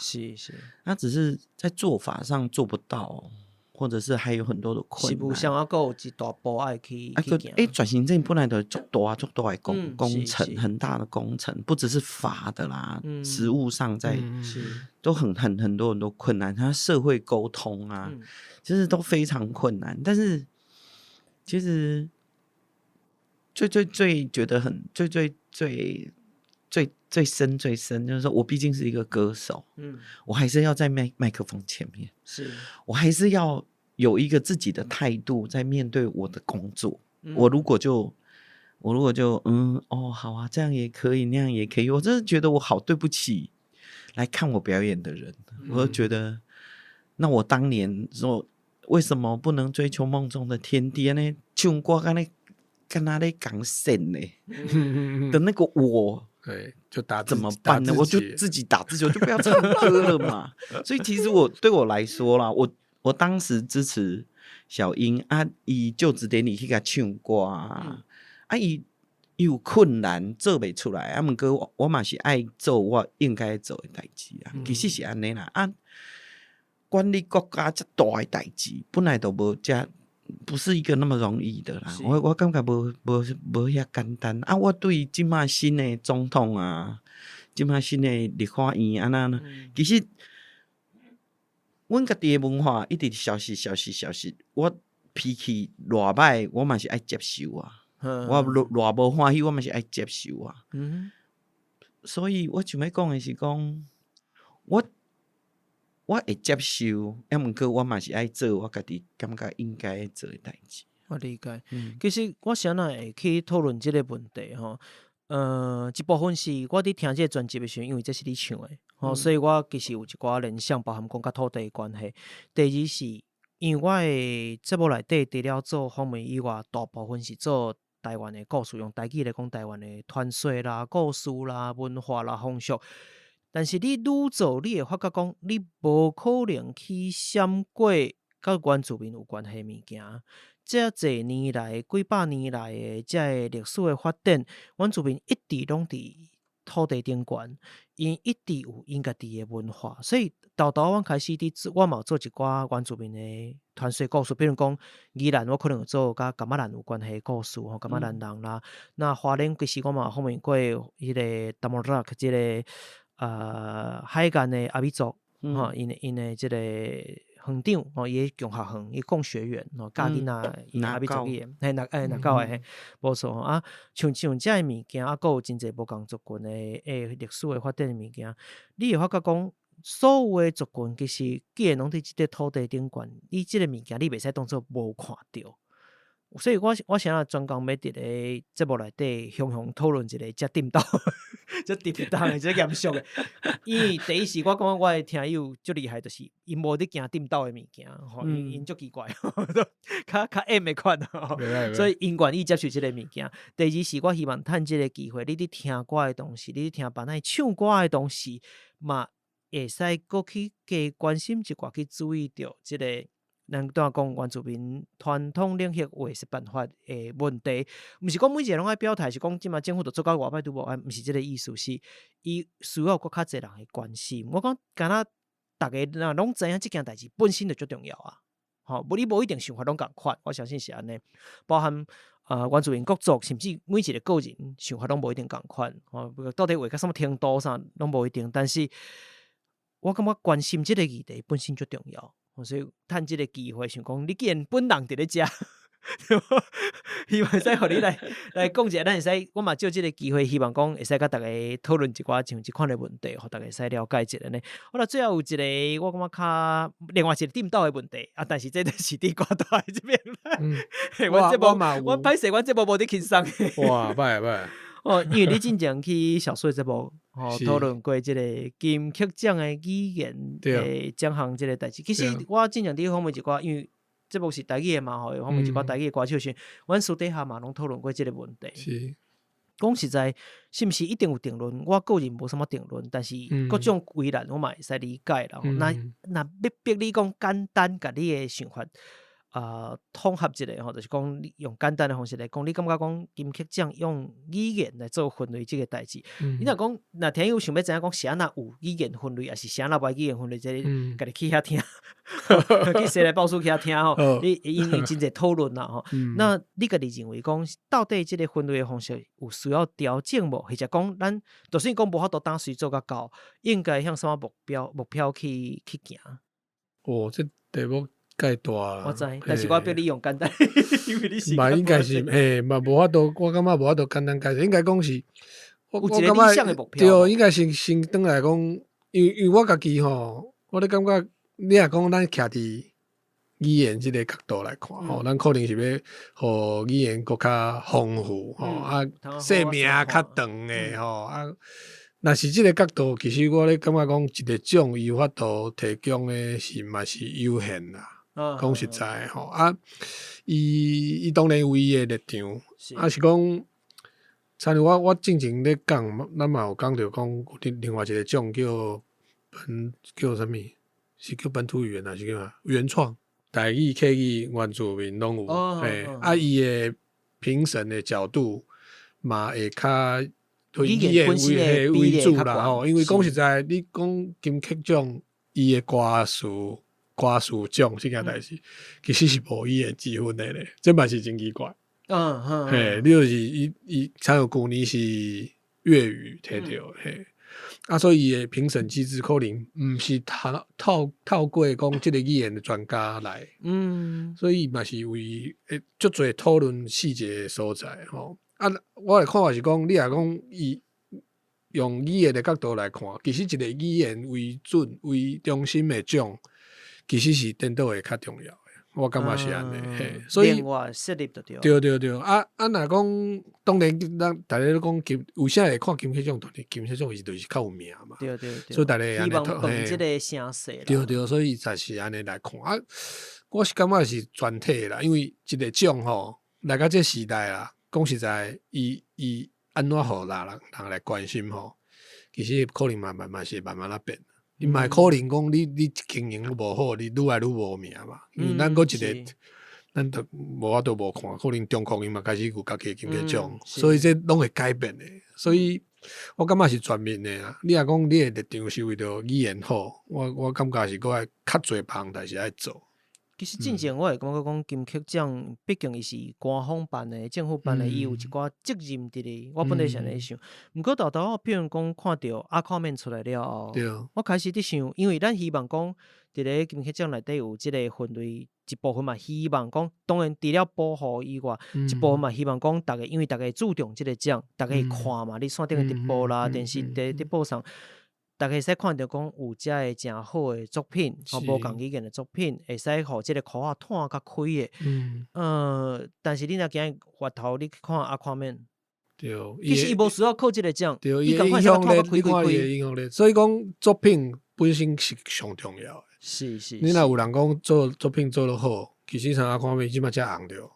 那只是在做法上做不到，或者是還有很多的困難。
是有啥還閣有一大步愛去
啊，
去行。
欸，轉型正義本來就足大足大的工程，很大的工程，不只是法的啦，實務上在都很多很多困難，它社會溝通啊，其實都非常困難。但是其實最最最覺得很最最最最最深最深，就是說我畢竟是一個歌手，我還是要在麥克風前面，我還是要有一個自己的態度在面對我的工作。我如果就哦，好啊，這樣也可以，那樣也可以，我真的覺得我好對不起來看我表演的人。我就覺得，那我當年說為什麼不能追求夢中的天地呢？唱歌按呢敢若咧共扇呢的那個我，
對，就打
怎麼辦呢？我就自己打自己，我就不要唱歌了嘛。所以其實我對我來說啦，我當時支持小英啊，伊就職典禮去共唱歌啊，啊，伊有困難做袂出來，啊，毋過我嘛是愛做我應該做的代誌啊。其實是按呢啦，啊，管理國家遮大的代誌，本來就無遮，不是一個那麼容易的啦。我感覺無遐簡單啊。我對這馬新的總統啊，這馬新的立法院按怎呢？其實，阮家己的文化一直消失、消失、消失。我脾氣偌歹，我嘛是愛接受啊。我偌無歡喜，我嘛是愛接受啊。所以我想欲講的是講，我會接受，啊，毋過我嘛是愛做我家己感覺應該做的代誌。
我理解。其實我啥若會去討論這個問題吼，一部分是我佇聽這個專輯的時陣，因為這是你唱的，吼，所以我其實有一寡聯想，包含講佮土地的關係。第二是，因為我的節目內底除了做訪問以外，大部分是做台灣的故事，用台語來講台灣的傳說啦、故事啦、文化啦、風俗。但是你愈做，你會發覺講，你無可能去閃過佮原住民有關係的物件。遮濟年來，幾百年來的這个歷史的發展，原住民一直攏佇土地頂懸，𪜶一直有𪜶家己的文化，所以沓沓阮開始佇做，我嘛有做一寡原住民的傳說故事，比如講宜蘭，我可能有做佮噶瑪蘭有關係的故事吼，噶瑪蘭人啦。那花蓮其實我嘛訪問過彼個達摩拉克這个海岸的阿美族，吼，𪜶的這個園長，吼，伊的共學園，伊共學園，吼，教囡仔伊阿美族語的，嘿，那教的嘿，無錯吼。啊，像這个物件，啊，閣有真濟無仝族群的歷史的發展的物件，你會發覺講，所有的族群其實既然攏佇這塊土地頂懸，你這个物件你袂使當做無看著。所以我啥若專工欲佇咧節目內底雄雄討論一个遮顛倒、遮沉重的、遮嚴肅的。因為第一是我感覺我的聽友足厲害，就是𪜶無咧驚顛倒的物件，吼，𪜶足奇怪，較 M 的款，所以𪜶願意接受這个物件。第二是我希望趁這个機會，你佇聽歌的同時，你佇聽別人唱歌的同時，嘛會使閣去加關心一寡，去注意著這个。咱拄仔講原住民傳統領域話說辦法的問題，毋是講每一个攏愛表態，是講這馬政府都做甲偌歹拄無，毋是這个意思，是伊需要閣較濟人的關心。我講敢若逐家若攏知影這件代誌本身就足重要啊，吼，無你無一定想法攏仝款，我相信是按呢，包含原住民各族，甚至每一个個人想法攏無一定仝款，吼，到底畫到啥物程度啥攏無一定，但是我感覺關心這个議題本身足重要。所以趁這个機會，想講你既然本人佇咧遮，希望會使予你來講一下，咱會使我嘛借這个機會，希望講會使佮逐家討論一寡像這款的問題，予逐家會使了解一下呢。好啦，最後有一个我感覺較另外一个顛倒的問題啊，但是這就是佇歌單的這邊啦。阮節目，阮歹勢，阮節目無佇輕鬆。
哇，歹歹。
哦，因為你進前去小說節目，吼，討論過這個金曲獎的語言的獎項這个代誌。其實我進前佇訪問一寡，因為節目是台語的嘛吼，訪問一寡台語的歌手時，阮私底下嘛攏討論過這個問題。講實在，是毋是一定有定論？我個人無啥物定論，但是各種為難我嘛會使理解啦。若欲逼你講簡單，共你的想法啊統合一下吼，就是講你用簡單的方式來講，你感覺講金曲獎用語言來做分類這個代誌，你若講若聽友想欲知影講是按怎有語言分類，抑是啥若無愛語言分類，這個家己去遐聽，去西來報書去遐聽吼。你因為真濟討論啦吼。那你家己認為講，到底這個分類的方式有需要調整無？或者講咱就算講無法度當時做甲到，應該向啥物目標去行？
哦，這題目蓋大啦。
我知，但是我逼你用簡單，因為你是
嘛應該是嘿，嘛無法度，我感覺無法度簡單解釋，應該講是，我
有一個理想的目標。
對，應該是先轉來講，因為我家己吼，我咧感覺，你若講咱徛佇語言這個角度來看吼，咱可能是欲予語言閣較豐富吼，啊，姓名較長的吼，啊，若是這個角度，其實我咧感覺講，一個獎伊有法度提供的是嘛是有限啦。講實在吼，啊，伊當然有伊的立場，啊是講，親像我進前咧講，咱嘛有講著講，另外一個獎叫本叫啥物？是叫本土語言還是叫啥？原創台語、客語、原住民攏有，嘿，啊，伊的評審的角度嘛會較對語言為主啦吼，因為講實在，你講金曲獎，伊的歌詞獎這件代誌，其實是無語言之分的咧，這嘛是真奇怪。嘿，你就是伊，親像舊年是粵語提著，嘿，啊，所以伊的評審機制可能毋是透過講這個語言的專家來，所以嘛是為會足濟討論細節的所在吼。啊，我的看法是講，你若講伊用語言的角度來看，其實一個語言為準為中心的獎，其實是顛倒會較重要的。我感覺是按呢，嘿，所以
另外設立就對。
對對對，啊啊，若講當然，咱逐家攏講金，為啥會看金曲獎？當然金曲獎伊就是較有名嘛。所以逐家會按呢
希望放這個聲勢。
對對，所以才是按呢來看啊。我是感覺是全體啦，因為一個獎吼，來到這時代啦，講實在，伊按怎予人來關心吼，其實可能嘛慢慢是慢慢仔變。伊嘛會可能講你經營愈無好，你愈來愈無名嘛。因為咱閣一個，咱都無法度無看，可能中國𪜶嘛開始有家己的金曲獎，所以這攏會改變的。所以我感覺是全面的啊。你若講你的立場是為著語言好，我感覺是閣愛較濟別項代誌愛做。
其實進前我會感覺講金曲獎，畢竟伊是官方辦的、政府辦的，伊有一寡責任佇咧。我本來是按呢想，毋過豆豆我譬如講看著阿看面出來了後，我開始佇想，因為咱希望講佇咧金曲獎內底有這個分類，一部分嘛希望講，當然除了保護以外，一部分嘛希望講，逐家因為逐家注重這個獎，逐家會看嘛，你線頂的直播啦，電視佇直播上。逐家會使看著講有遮个誠好的作品，吼無仝語言的作品，會使予這個箍仔湠較開的。但是你若今日回頭你去看阿看面，其實伊無需要靠這個獎，伊仝款會使湠較開開開。
影響力，所以講作品本身是上重要的。你若有人講做作品做得好，其實像阿看面這擺才紅著，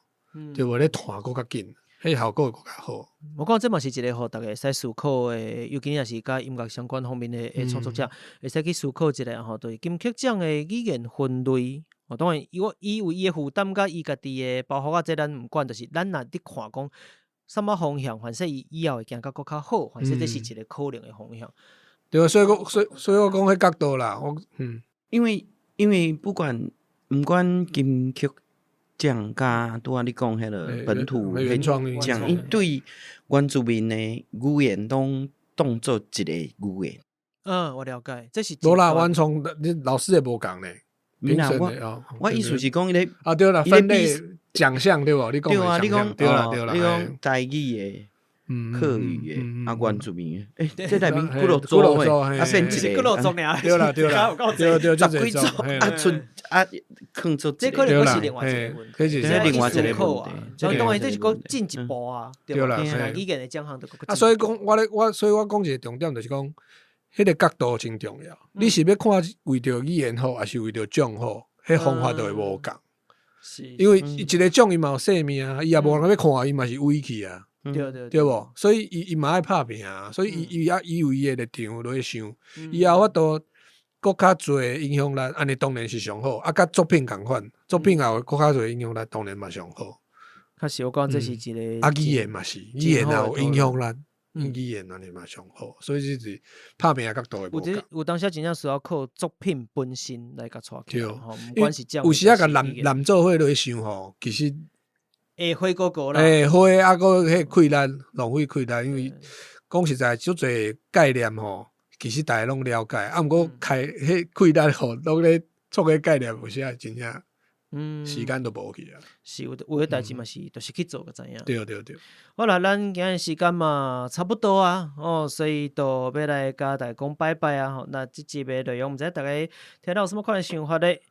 對無咧湠閣較緊。彼效果會閣較好。
我講這嘛是一個予逐家會使思考的，尤其若是佮音樂相關方面的創作者，會使去思考一下吼，對金曲獎的語言分類，哦，當然伊有伊的負擔佮伊家己的包袱啊，這咱毋管，就是咱若佇看講啥物方向，凡勢伊以後會行甲閣較好，凡勢這是一個可能的方向。
對啊，所以講，所以我講彼角度啦，我
因為毋管金曲獎佮拄仔你講彼個本土
原創
獎，伊對原住民的語言攏當做一個語言。
嗯，我了解，這是
無啦，原創你老師也無仝咧。
我意思是講，伊咧
啊對啦，分類獎項對無？你講
對啊，你講
對啦對啦，
你講台語的、客語的啊，原住民的，欸，這內面幾落組的，啊，變一個，
幾落組爾，
對啦對啦，對對，
十幾組啊，賰啊，囥做，
這可能閣是另外一個問題，
這另外一個問題。
當然這是閣進一步啊，
對啦，
語言的獎項就閣
啊，所以講，我咧我，所以我講一個重點就是講，彼個角度真重要。你是欲看為著語言好，抑是為著獎好？彼方法就會無仝。因為一个獎伊嘛有性命啊，伊也無人欲看，伊嘛是畏去啊，
對對
對無？所以伊伊嘛愛拍拚啊，所以伊伊啊伊有伊的立場落去想，伊也有法度閣較濟影響力，按呢當然是上好。啊，佮作品仝款，作品也有閣較濟影響力，當然嘛上好。
確實，我講這是一個
啊，語言嘛是，語言也有影響力，語言按呢嘛上好，所以這是拍拚的角度會無仝。
有當時真正需要靠作品本身來共帶起來，吼，毋管是這
有時啊，共攬攬做伙落去想吼，其實
會火鍋鍋啦，
會火啊，閣彼氣力，浪費氣力，因為講實在，足濟概念吼，其實大家攏了解，啊，毋過開彼氣力吼，攏咧創彼概念，有時啊真正。時間都無去啊。
是有有的代誌嘛是，就是去做就知影。
對對對。
好啦，咱今日時間嘛差不多啊，哦，所以就欲來共大家講拜拜啊。吼，那這集的內容，毋知大家聽了有啥物款的想法咧？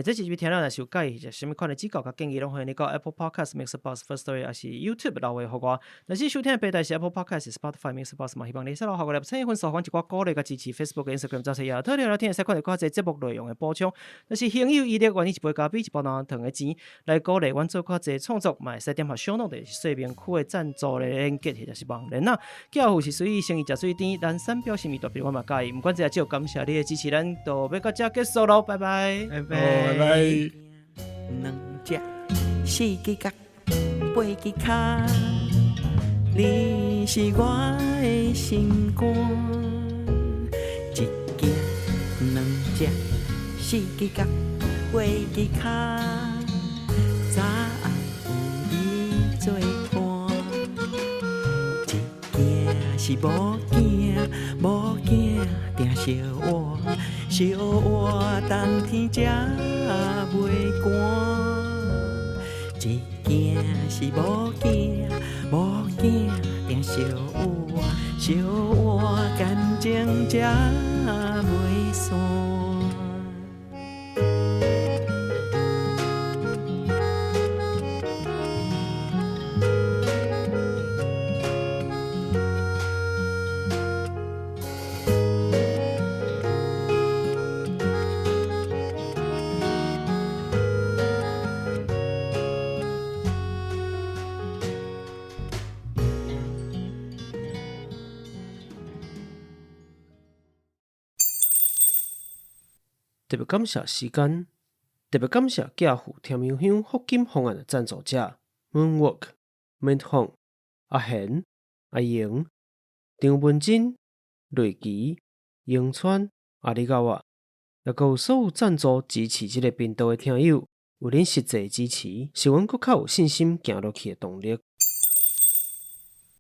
這集聽了若是有佮意，或者啥物款的指教佮建議，攏歡迎你到 Apple Podcast、MixerBox、Firstory，抑是 YouTube 留話予我。若是收聽的平台是 Apple Podcast、Spotify、MixerBox 嘛，希望你會使留予我粒星分數，阮一寡鼓勵佮支持 Facebook、Instagram，早些也特別來聽會使看著較濟節目內容的補充。若是行有餘力，願意一杯咖啡、一包軟糖的錢來鼓勵阮做較濟創作，嘛會使點下 show note 就是說明區的贊助的連結，或者是網連啊。寄付是隨意誠意食水甜，咱三表心意大筆我嘛佮意。毋管這少，感謝你的支持，咱就欲到遮結束囉，拜拜，
拜
拜，拜拜。
兩隻四支腳，八支跤，你是我的心肝。一件兩隻四支腳，八支跤，早暗有你做伴。一件是無驚，無驚，定相活，相活冬天才袂寒。一件是無驚，無驚，定相活，相活感情才袂散。
特別感謝時間，特別感謝寄付甜油香福金方案的贊助者：Moonwalk、Mint Hong、阿賢、阿瑩、張文珍、瑞琪、永川、阿里嘎哇，抑閣有所有贊助支持這个頻道的聽友，有恁實際支持，是阮閣較有信心行落去的動力。